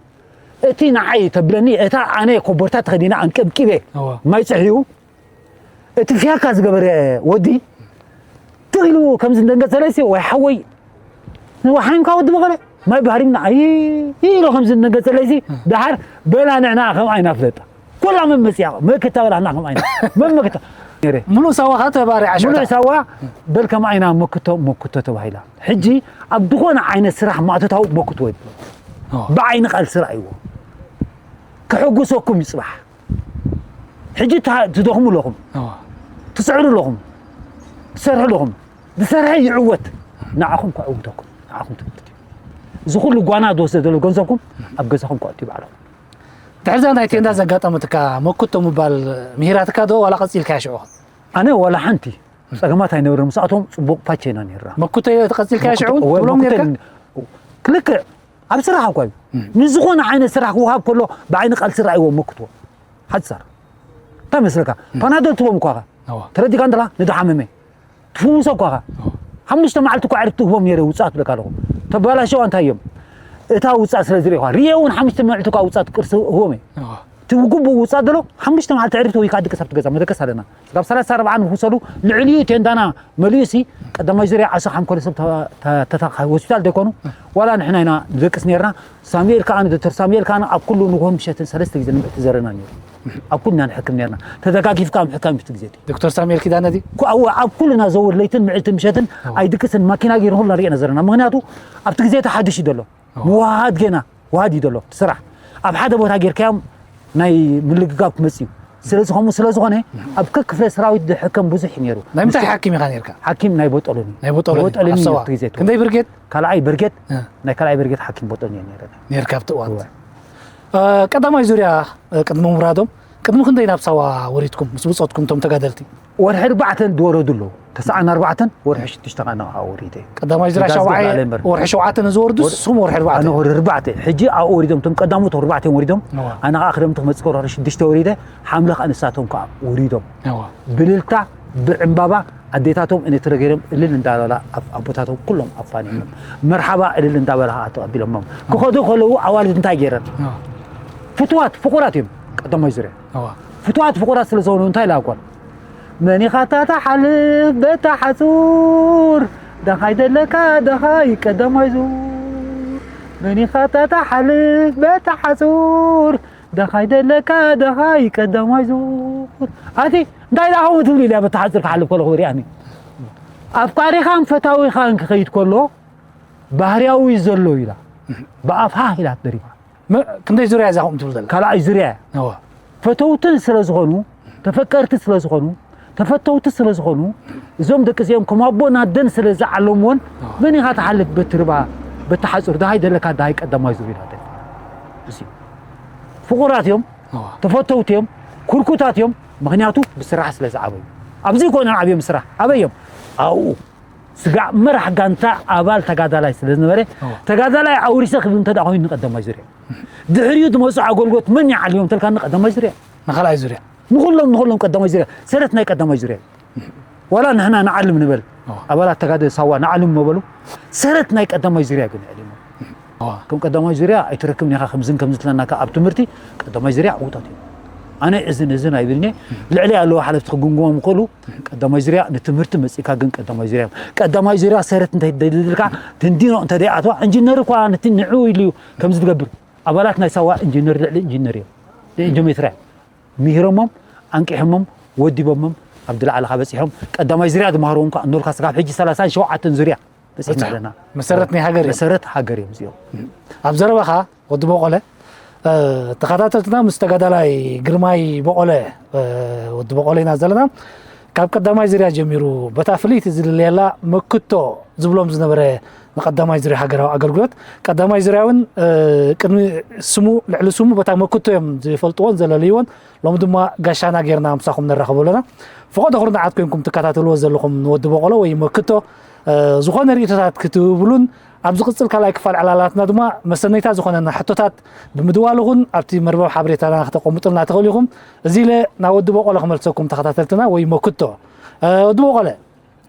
እቲ ንዓይ ተብለኒ፣ እታ ኣነ ኮቦርታ ተኸዲና ኣንቀብቂበ፣ ማይ ጽሕዩ፣ እቲ ፊያካ ዝገበረ ወዲ ትኽ ኢሉ ከምዚ እንደንገጸለይሲ፣ ወይ ሓወይ፣ ንወሓንካ ወዲ በቐለ፣ ማይ ባህሪምና፣ ኣይ፣ ኢሉ ከምዚ እንደንገጸለይሲ፣ ደሓር በላ ንዕና ከም ኣይና ፍለጣ። ኮላ መመጽያ፣ መክታ በላና ከም ኣይና። መመክታ። ነይረ። ሙሉእ ሳዋ ኸ ተባሪዓ ሽዑ ሙሉእ እታ። ሳዋ፣ በል ከም ኣይና መክቶ፣ መክቶ ተባሂላ። ሕጂ ኣብ ዝኾነ ዓይነት ስራሕ ማእቶታዊ መክቶ ወይ። ኦ። ብዓይኒ ቃል ስራሕ ይዎ። ክሕጉሰኩም እዩ ጽባሕ። ሕጂ ትሃ-፣ ትደኽሙ ኣለኹም። ኦ። ትስዕሩ ኣለኹም። ትሰርሑ ኣለኹም። ዝሰርሐ ይዕወት። ንዓኹም ከዕውተኩም። ንዓኹም ትምህርቲ እዩ። እዚ ኩሉ ጓና ዝወስደ ዘሎ ገንዘብኩም ኣብ ገዛኹም ከእቱ ይባዕሉ። ድሕርዛ ናይ ቴንዳ ዘጋጠመትካ መኩቶ ምባል ምሂራትካ ዶ ዋላ ቀጺልካያ ሽዑ? ኣነ ዋላ ሓንቲ ጸገማት ኣይነበረ፣ ምስኣቶም ጽቡቕ ፓቸ ኢና ነይርና። መኩቶ ቀጺልካያ ሽዑ እውን ትብሎም ነይርካ? ክልክዕ ኣብ ስራሕ እኳ እዩ። እም። ንዝኾነ ዓይነት ስራሕ ክወሃብ ከሎ ብዓይኒ ቃል ስራሕ ይዎም መኩትዎ። ሓጻር። እንታይ መስለካ? እም። ፓናዶል ትቦም እኳ ኸ? እዋ። ተረዲካ እንተላ ንድሓመመ። ትፍውሶ እኳ ኸ? እዋ። ሓሙሽተ መዓልቲ እኳ ዕርፍቲ ህቦም ነይረ ውጻእ ትብለካ ኣለኹ። ተባላሸዋ እንታይ እዮም? እታ ውጻእ ስለ ዝርእኻ። ርየ እውን ሓሙሽተ መዓልቲ እኳ ውጻእ ቅርሲ ህቦም እየ። እዋ። እቲ ግቡእ ውጻእ ዘሎ ሓሙሽተ መዓልቲ ዕርፍቲ ወይ ከዓ ድቂ ሰብ ትገዛ መደቀስ ኣለና። ካብ ሰላሳ ኣርብዓ ንፍሰሉ ልዕሊኡ ቴንዳና መሊኡሲ ቀዳማይ ዙርያ ዓሰርተ ሓሙሽተ ሰብ ተ-፣ ተ-፣ ተታ-፣ ሆስፒታል ዘይኮኑ ዋላ ንሕና ኢና ንደቅስ ነርና። ሳሙኤል ከኣ ንዶክተር ሳሙኤል ከኣ ኣብ ኩሉ ንግሆን ምሸትን ሰለስተ ግዜ ንምዕቲ ዘረና ነይሩ። ኣብ ኩልና ንሕክም ነርና። ተደጋጊፍካ ምሕካም እቲ ግዜ እቲ። ዶክተር ሳሙኤል ኪዳነ ድዩ? ኩ-፣ ኣወ፣ ኣብ ኩልና ዘውር ለይትን ምዕልቲ ምሸትን ኣዎ። ኣይድቅስን ማኪና ገይሩ ኩልና ርኤና ዘረና። ምኽንያቱ ኣብቲ ግዜ እቲ ሓድሽ እዩ ዘሎ። ኣዎ። ምውሃሃድ ጌና ዋሃድ እዩ ዘሎ እቲ ስራሕ። ኣብ ሓደ ቦታ ጌርካዮም ናይ ምልግጋብ ክመጽእ እዩ። ስለዚ ከምኡ ስለ ዝኾነ ኣብ ከክፍለ ሰራዊት ዝሕከም ብዙሕ እዩ ነይሩ። ናይ ምንታይ ሓኪም ኢኻ ነርካ? ሓኪም ናይ ቦጦሎኒ። ናይ ቦጦሎኒ። ቦጦሎኒ ኣብ ሰዋ። ኣብቲ ግዜ እቲ። ክንደይ ብርጌድ? ካልኣይ ብርጌድ፣ እ። ናይ ካልኣይ ብርጌድ ሓኪም ቦጦሎኒ እየ ነይረ። ነርካ ኣብቲ እዋን። እወ። እ፣ ቀዳማይ ዙርያ፣ እ፣ ቅድሚ ምውራዶም፣ ቅድሚ ክንደይ ናብ ሳዋ ወሪድኩም ምስ ብጾትኩም እቶም ተጋደልቲ? ወርሒ ኣርባዕተ ዝወረዱ ኣለዉ። ተስዓን ኣርባዕተን ወርሒ ሽዱሽተ ከኣ ንዓ ወሪደ። ቀዳማይ ዙርያ ትእዛዝ ሻውዓይ ገብረ ኣለም በርሀ። ወርሒ ሸውዓተ ንዝወርዱ፣ ወር-፣ ንስኹም ወርሒ ኣርባዕተ። ኣነ ወርሒ ኣርባዕተ። ሕጂ ኣብኡ ወሪዶም፣ እቶም ቀዳሞት ወርሒ ኣርባዕተ እዮም ወሪዶም። እዋ። ኣነ ከኣ ክደምቲ ክመጽእ ከሎ ወርሒ ሽዱሽተ ወሪደ። ሓምለ ከኣ ንሳቶም ከኣ ወሪዶም። እዋ። ብልልታ፣ ብዕምባባ፣ ኣዴታቶም እኔትረ ገይሮም እልል እንዳበላ፣ ኣብ-፣ ኣቦታቶም ኩሎም ኣፋኒኖም። መርሓባ እልል እንዳበላ ከኣ ተቐቢሎሞም። ክኸዱ ከለዉ ኣዋልድ እንታይ ገይረን? እዋ። ፍቱዋት፣ ፍቑራት እዮም ቀዳማይ ዙርያ። እዋ። ፍቱዋት ፍቑራት ስለ ዝኾኑ እንታይ ኢላ ጓል? መን ኢኻ እታ ትሓልፍ በታ ሓጹር? ደኻይ ደለካ ደኻይ ቀዳማይ ዙር። መን ኢኻ እታ ትሓልፍ በታ ሓጹር? ደኻይ ደለካ ደኻይ ቀዳማይ ዙር። ኣቲ እንታይ ደኣ ከምኡ ትብል ኢላ በታ ሓጹር ክሓልፍ ከለኹ ሪኣኒ። ኣፍቃሪኻን ፈታዊኻን ክኸይድ ከሎ ባህርያዊ ዘሎ ኢላ። ብኣፍ ሃህ ኢላ ደሪፋ። መ-፣ ክንደይ ዙርያ እዛ ከምኡ ትብል ዘላ? ካልኣይ ዙርያ። እዋ። ፈተውትን ስለ ዝኾኑ፣ ተፈቀርቲ ስለ ዝኾኑ፣ ተፈተውቲ ስለ ዝኾኑ፣ እዞም ደቂ እዚኦም ከም ኣቦን ኣደን ስለ ዝዓለምዎን፣ እዋ። መን ኢኻ ትሓልፍ በቲ ርባ፣ በቲ ሓጹር፣ ደሃይ ደለካ፣ ደሃይ ቀዳማይ ዙር ኢላ ደሪፋ። እዚ ፍቑራት እዮም፣ እዋ። ተፈተውቲ እዮም፣ ኩርኩታት እዮም፣ ምኽንያቱ ብስራሕ ስለ ዝዓበዩ። ኣብዚ ይኮነን ዓብዮም ስራሕ፣ ኣበዮም? ኣብኡ። ስጋዕ መራሕ ጋንታ ኣባል ተጋዳላይ ስለ ዝነበረ፣ እዋ። ተጋዳላይ ኣውሪሰ ክብል እንተ ደኣ ኮይኑ ንቀዳማይ ዙርያ። ድሕሪኡ ዝመጹ ኣገልግሎት መን ይዓልዮም ተልካኒ ቀዳማይ ዙርያ። ንኻልኣይ ዙርያ። ንኹሎም፣ ንኹሎም ቀዳማይ ዙርያ። ሰረት ናይ ቀዳማይ ዙርያ። ዋላ ንሕና ንዓልም ንበል። እዋ። ኣባላት ተጋደ ሳዋ ንዓልም መበሉ። ሰረት ናይ ቀዳማይ ዙርያ ግን የዕሊሞ። እዋ። ከም ቀዳማይ ዙርያ ኣይትረክብን ኢኻ፣ ከምዝን ከምዚ ትለናካ ኣብ ትምህርቲ ቀዳማይ ዙርያ ዕውታት እዩ። ኣነ እዝን እዝን ኣይብልኒ። ልዕሊ ኣለዉ ሓለፍቲ ክግምግሞም ከሉ ቀዳማይ ዙርያ ንትምህርቲ መጺእካ ግን ቀዳማይ ዙርያ። ቀዳማይ ዙርያ ሰረት እንተ ደልድልካ ትንዲኖ እንተ ደይኣትዋ ኢንጂነር እኳ ነቲ ንዕኡ ኢሉ እዩ ከምዚ ዝገብር። ኣባላት ናይ ሳዋ ኢንጂነር ልዕሊ ኢንጂነር እዮም። ጂኦሜትርያ ምሂሮሞም፣ ኣንቂሖሞም፣ ወዲቦሞም፣ ኣብ ዝለዓለ በጺሖም። ቀዳማይ ዙርያ ዝመሃርዎም ከኣ እኖልካ ስጋብ ሕጂ ሰላሳን ሸውዓተን ዙርያ በጺሕና በጻሕ። ኣለና። መሰረት ናይ ሃገር እዮም። መሰረት ሃገር እዮም እዚኦም። ኣብ ዘረባኻ ወዲ በቆለ፣ እ፣ ተኸታተልትና ምስ ተጋዳላይ ግርማይ በቆለ፣ እ፣ ወዲ በቆለ ኢና ዘለና። ካብ ቀዳማይ ዙርያ ጀሚሩ በታ ፍልይቲ ዝልለየላ መክቶ ዝብሎም ዝነበረ ንቀዳማይ ዙርያ ሃገራዊ ኣገልግሎት፣ ቀዳማይ ዙርያ እውን፣ እ፣ ቅድሚ ስሙ፣ ልዕሊ ስሙ በታ መክቶ እዮም ዝፈልጥዎን ዘለልይዎን። ሎሚ ድማ ጋሻና ጌርና ምሳኹም ንራኸብ ኣለና። ፈቐዶ ኩርናዓት ኮይንኩም ትከታተልዎ ዘለኹም ንወዲ በቆሎ ወይ መክቶ ዝኾነ ርእይቶታት ክትህብሉን ኣብ ዝቕጽል ካልኣይ ክፋል ዕላላትና ድማ መሰነይታ ዝኾነና ሕቶታት ብምድዋል ይኹን ኣብቲ መርበብ ሓበሬታና ክተቐምጡልና ትኽእሉ ኢኹም። እዚ ኢለ ናብ ወዲ በቆለ ክመልሰኩም ተኸታተልትና ወይ መክቶ። ወዲ በቆለ፣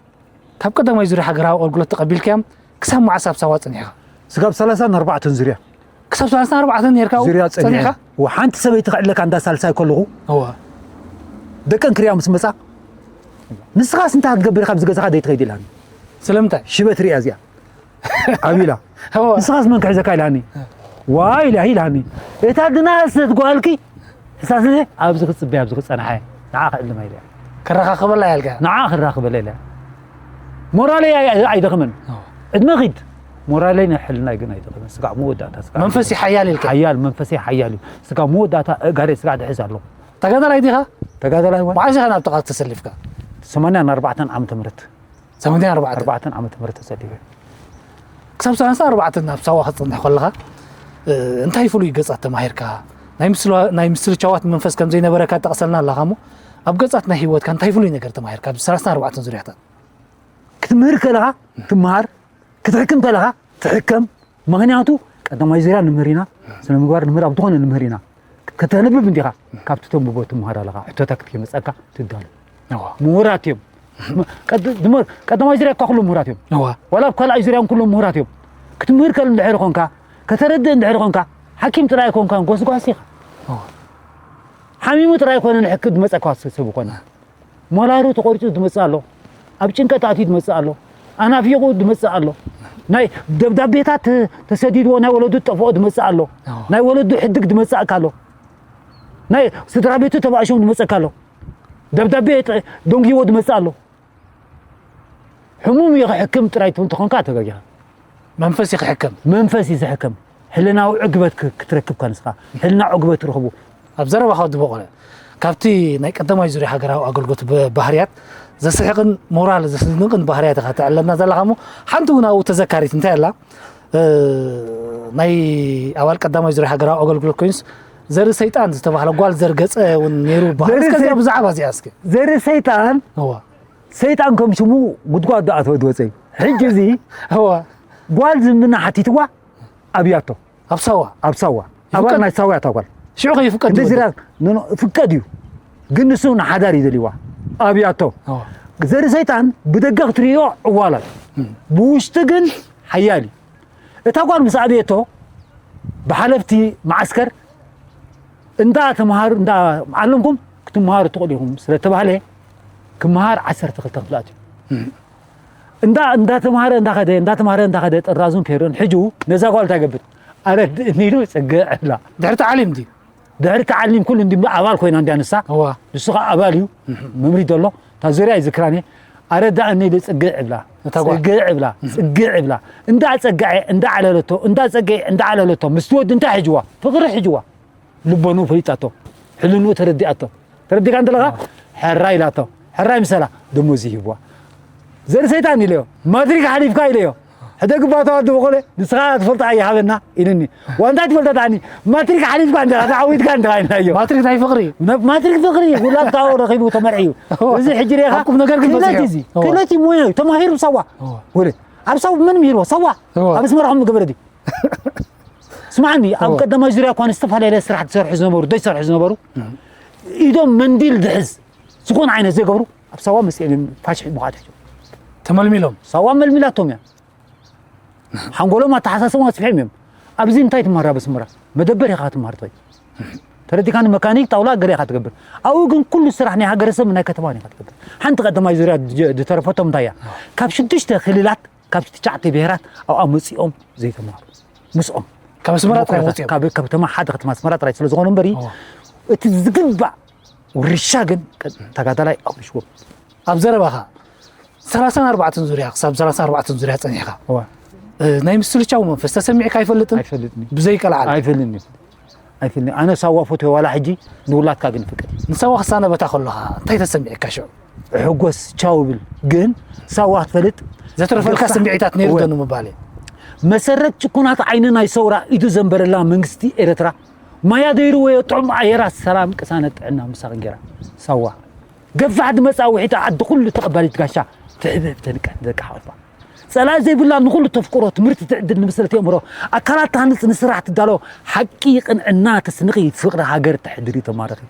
ካብ ቀዳማይ ዙርያ ሃገራዊ ኣገልግሎት ተቐቢልካዮም ክሳብ መዓስ ኣብ ሳዋ ጸኒሕካ? ስጋብ ሰላሳን ኣርባዕተን ዙርያ። ክሳብ ሰላሳን ኣርባዕተን ነርካ ኣብኡ ዙርያ ጸኒሐ። ጸኒሕካ? ወሓንቲ ሰበይቲ ክዕለካ እንዳ ሳልሳይ ከለኹ፣ እዋ። ደቀን ክሪያ ምስ መጻ፣ "ንስኻስ እንታይ ክትገብር ኢኻ ኣብዚ ገዛኻ ዘይትኸይድ?" ኢላኒ። ስለምንታይ? ሽበት ሪያ እዚኣ። ኣቢላ። እዋ። "ንስኻስ መን ክሕዘካ?" ኢላኒ። "ዋይ" ኢላ ኢላኒ። "እታ ግናሰት ጓልኪ ሕሳስነ ኣብዚ ክጽበያ ኣብዚ ክጸንሓ እየ። ንዓ ክዕልማ ኢለ እየ። ከረኻኽበላ እያ ኢልካ? ንዓ ክራኽበላ ኢለ እየ። ሞራለይ ኣይ-፣ ኣይደኽመን። እዎ። ዕድመ ኺድ። ሞራለይ ናይ ሕልናይ ግን ኣይደኽመን። ስጋዕ መወዳእታ ስጋዕ መንፈስ እዩ ሓያል ኢልካ? ሓያል፣ መንፈሰይ ሓያል እዩ። ስጋዕ መወዳእታ እጋረይ ስጋዕ ድሕዝ ኣለኹ። ተጋዳላይ ዲኻ? ተጋዳላይ እወ። መዓስ ኢኻ ናብቲ ቃልሲ ተሰሊፍካ? ሰማንያን ኣርባዕተን ዓመተ ምህረት። ሰማንያን ኣርባዕተን? ኣርባዕተን ዓመተ ምህረት ተሰሊፈ። ክሳብ ሰላሳን ኣርባዕተን ኣብ ሳዋ ክትጸንሕ ከለኻ፣ እ፣ እንታይ ፍሉይ ገጻት ተማሂርካ? ናይ ምስላ-፣ ናይ ምስልቻዋት መንፈስ ከም ዘይነበረካ ጠቕሰልና ኣለኻ እሞ፣ ኣብ ገጻት ናይ ህይወትካ እንታይ ፍሉይ ነገር ተማሂርካ? ኣብ ሰላሳን ኣርባዕተን ዙርያታት። ክትምህር ከለኻ ትመሃር፣ ክትሕክም ከለኻ ትሕከም። ምኽንያቱ ቀዳማይ ዙርያ ንምህር ኢና፣ ስነ ምግባር ንምህር፣ ኣብ ዝኾነ ንምህር ኢና። ከተንብብ እንዲኻ፣ ካብቲ ተንብቦ ትመሃር ኣለኻ። ሕቶታት ከይመጸካ ትዳሎ። እዋ። ምሁራት እዮም። ቀድ-፣ ድመ-፣ ቀዳማይ ዙርያ እኳ ኩሎም ምሁራት እዮም። እዋ። ዋላ ኣብ ካልኣይ ዙርያ እውን ኩሎም ምሁራት እዮም። ክትምህር ከል እንድሕር ኾንካ፣ ከተረድእ እንድሕር ኾንካ፣ ሓኪም ጥራይ ኣይኮንካን፣ ጎስጓስ ኢኻ። እዋ። ሓሚሙ ጥራይ ኣይኮነን ሕክም ዝመጸካ ሰብ ዝኾነ። ሞራሉ ተቖሪጹ ዝመጽእ ኣሎ። ኣብ ጭንቀት ኣትዩ ዝመጽእ ኣሎ። ኣናፊቑ ዝመጽእ ኣሎ። ናይ ደብዳቤታት ተ-፣ ተሰዲድዎ ናይ ወለዱ ዝጠፍኦ ዝመጽእ ኣሎ። ኣዎ። ናይ ወለዱ ሕድግ ዝመጽእ ኣሎ። ናይ ስድራ ቤቱ ተባእሾም ዝመጽእ ኣሎ። ደብዳቤ ጥ-፣ ደንጊዎ ዝመጽእ ኣሎ። ሕሙም እዩ ክሕክም ጥራይ ትብል ተኾንካ ተጋጊኻ። መንፈስ እዩ ክሕከም። መንፈስ እዩ ዝሕከም። ሕልናዊ ዕግበት ክ-፣ ክትረክብ ከንስኻ። ሕልና ዕግበት ርኽቡ። ኣብ ዘረባኻ ወዲ በቖለ፣ ካብቲ ናይ ቀዳማይ ዙርያ ሃገራዊ ኣገልግሎት ብ-፣ ባህርያት ዘስሕቕን ሞራል ዘስንቕን ባህርያት ኢኻ ተዕለና ዘለኻ እሞ፣ ሓንቲ እውን ኣብኡ ተዘካሪት እንታይ ኣላ? እ፣ ናይ ኣባል ቀዳማይ ዙርያ ሃገራዊ ኣገልግሎት ኮይኑስ ዘርኢ ሰይጣን ዝተባህለ ጓል ዘርገጸ እውን ነይሩ ይበሃል። ዘርኢ እስከ እዚኣ ሰይ-፣ ብዛዕባ እዚኣ እስከ። ዘርኢ ሰይጣን፣ እዋ። ሰይጣን ከም ሽሙ ጉድጓድ ዶ ኣተወ ዝወጸ እዩ። ሕጂ እዚ እዋ። ጓል ዝምና ሓቲትዋ ኣብያቶ። ኣብ ሳዋ? ኣብ ሳዋ። ይፍቀድ? ኣባል ናይ ሳዋ እያ እታ ጓል። ሽዑ ከ ይፍቀድ እንደዚ ድዩ? ራ-፣ ኖ፣ ኖ፣ ፍቀድ እዩ። ግን ንሱ ንሓዳር እዩ ደልይዋ። ኣብያቶ። እዋ። ዘርኢ ሰይጣን ብደገ ክትርእዮ ዕዋላል። እም። ብውሽጢ ግን ሓያል እዩ። እታ ጓል ምስ ኣብየቶ፣ ብሓለፍቲ መዓስከር፣ "እንዳ ተምሃሩ፣ እንዳ ዓለምኩም ክትምሃሩ ትኽእሉ ኢኹም" ስለ ተባህለ፣ ክምሃር ዓሰርተ ክልተ ክፍሊ ኣትዩ። እም። እንዳ፣ እንዳ ተምሃረ፣ እንዳ ኸደ፣ እንዳ ተምሃረ፣ እንዳ ኸደ፣ ጥራዙን ፔሮን ሒጁ፣ ነዛ ጓል እንታይ ገብር? "ኣረድእኒ" ኢሉ ጽግዕ እብላ። ድሕሪ ተዓሊም ድዩ? ድሕሪ ተዓሊም ኩሉ እንዲ ኣባል ኮይና እንድያ ንሳ። እዋ። ንሱ ኸዓ ኣባል እዩ። እም። መምሪ ዘሎ። እታ ዙርያ ይዝክራን እየ። "ኣረዳእኒ" ኢሉ ጽግዕ እብላ። እታ ጓል። ጽግዕ እብላ። እም። ጽግዕ እብላ። እንዳ ጸግዐ፣ እንዳ ዓለለቶ፣ እንዳ ጸግዐ፣ እንዳ ዓለለቶ። ምስ ትወዲ እንታይ ሒጅዋ? ፍቕሪ ሒጅዋ። ልቦንኡ ፈሊጣቶ። ሕልንኡ ተረዲኣቶ። ተረዲእካ እንተለኻ? ኣዎ። ሕራይ ኢላቶ። ሕራይ ምሰላ። ደሞዝ ይህብዋ። ዘርኢ ሰይጣን ኢለዮ። "ማትሪክ ሓሊፍካ" ኢለዮ። ሕደግ እባ ተዋዲ በቆለ፣ "ንስኻ ትፈልጦ ኣይሃበና" ኢልኒ። "ዋንታ ትፈልጦ ዳኒ፣ ማትሪክ ሓሊፍካ እንዲኻ፣ ተዓዊትካ እንዲኻ" ኢልናዮ። ማትሪክ ናይ ፍቕሪ። ነ-፣ ማትሪክ ፍቕሪ፣ ውላድ ካብኡ ረኺቡ ተመርዕዩ። እዎ። እዚ ሕጂ ርኢኻ፣ ኣብ ቁም ነገር ግን ክእለት በጺሑ። እዚ፣ እዎ። ክእለት እዩ፣ ሞያ እዩ፣ ተማሂሩ ሳዋ። እዎ። ወለ፣ ኣብ ሳዋ መን ምሂርዎ? ሳዋ። እዎ። ኣብ ኣስመራ ከም ገበረ ድዩ? ስማዕኒ፣ ኣብ እዎ። ቀዳማይ ዙርያ እኳ ዝተፈላለየ ስራሕ ዝሰርሑ ዝነበሩ፣ ዘይሰርሑ ዝነበሩ፣ እም። ኢዶም መንዲል ዝሕዝ፣ ዝኾነ ዓይነት ዘይገብሩ፣ ኣብ ሳዋ መጺኦም እዮም ፋሽሒ ምዃት ሕጂ። ተመልሚሎም። ሳዋ መልሚላቶም እያ። ሓንጎሎም ኣተሓሳስቦም ኣስፊሖም እዮም። ኣብዚ እንታይ ትመሃር ኣብ ኣስመራ? መደበር ኢኻ ክትመሃር ትኸይድ። ተረዲካኒ? መካኒክ ጣውላ ገለ ኢኻ ትገብር። ኣብኡ ግን ኩሉ ስራሕ ናይ ሃገረሰብ ናይ ከተማ ኢኻ ትገብር። ሓንቲ ቀዳማይ ዙርያ ድ-፣ ዝተረፈቶም እንታይ እያ? ካብ ሽዱሽተ ክልላት፣ ካብ ትሽዓተ ብሄራት ኣብኣ መጺኦም ዘይተማሃሩ። ምስኦም። ካብ ኣስመራ ጥራይ ዲሞክራሲ-፣ ወጺኦም? ካብ ከተማ፣ ሓደ ከተማ ኣስመራ ጥራይ ስለ ዝኾኑ እምበሪ፣ እዎ። እቲ ዝግባእ ውርሻ ግን ቀ-፣ ተጋዳላይ ኣውሪሽዎም። ኣብ ዘረባኻ፣ ሰላሳን ኣርባዕተን ዙርያ፣ ክሳብ ሰላሳን ኣርባዕተን ዙርያ ጸኒሕካ። እዋ። እ፣ ናይ ምስልቻው መንፈስ ተሰሚዕካ ኣይፈልጥን? ኣይፈልጥን። ብዘይ ቀልዓል? ኣይፈልጥን። ኣይፈልጥን። ኣነ ሳዋ ፈትዮ ዋላ ሕጂ ንውላድካ ግን ፍቅድ። ንሳዋ ክሳነበታ ከለኻ እንታይ ተሰሚዕካ ሽዑ? ሕጎስ ቻው ብል። ግን ሳዋ ክትፈልጥ ዘትረፈልካ ዘትረፍካ ስምዒታት ነይሩ እወ። ዶ ንምባል እየ? መሰረት ጭኩናት ዓይኒ ናይ ሰውራ ኢዱ ዘንበረላ መንግስቲ ኤረትራ ማያ ደይሩ ወዮ ጥዑም ኣየራ ሰላም ቅሳነት ጥዕና ምሳኺ ገይራ። ሳዋ። ገፋሕ ድመጻ ውሒጣ ዓዲ ኩሉ ተቐባሊት ጋሻ ትሕብህብ ተንቅሕ ደቂ ሓቕፋ። ጸላኢ ዘይብላ ንኹሉ ተፍቅሮ ትምህርቲ ትዕድል ንብሰልቲ ኣእምሮ ኣካላት ትሃንጽ ንስራሕ ትዳሎ ሓቂ ቅንዕና ተስንቒ ፍቕሪ ሃገር ተሕድሪ ተማርኺ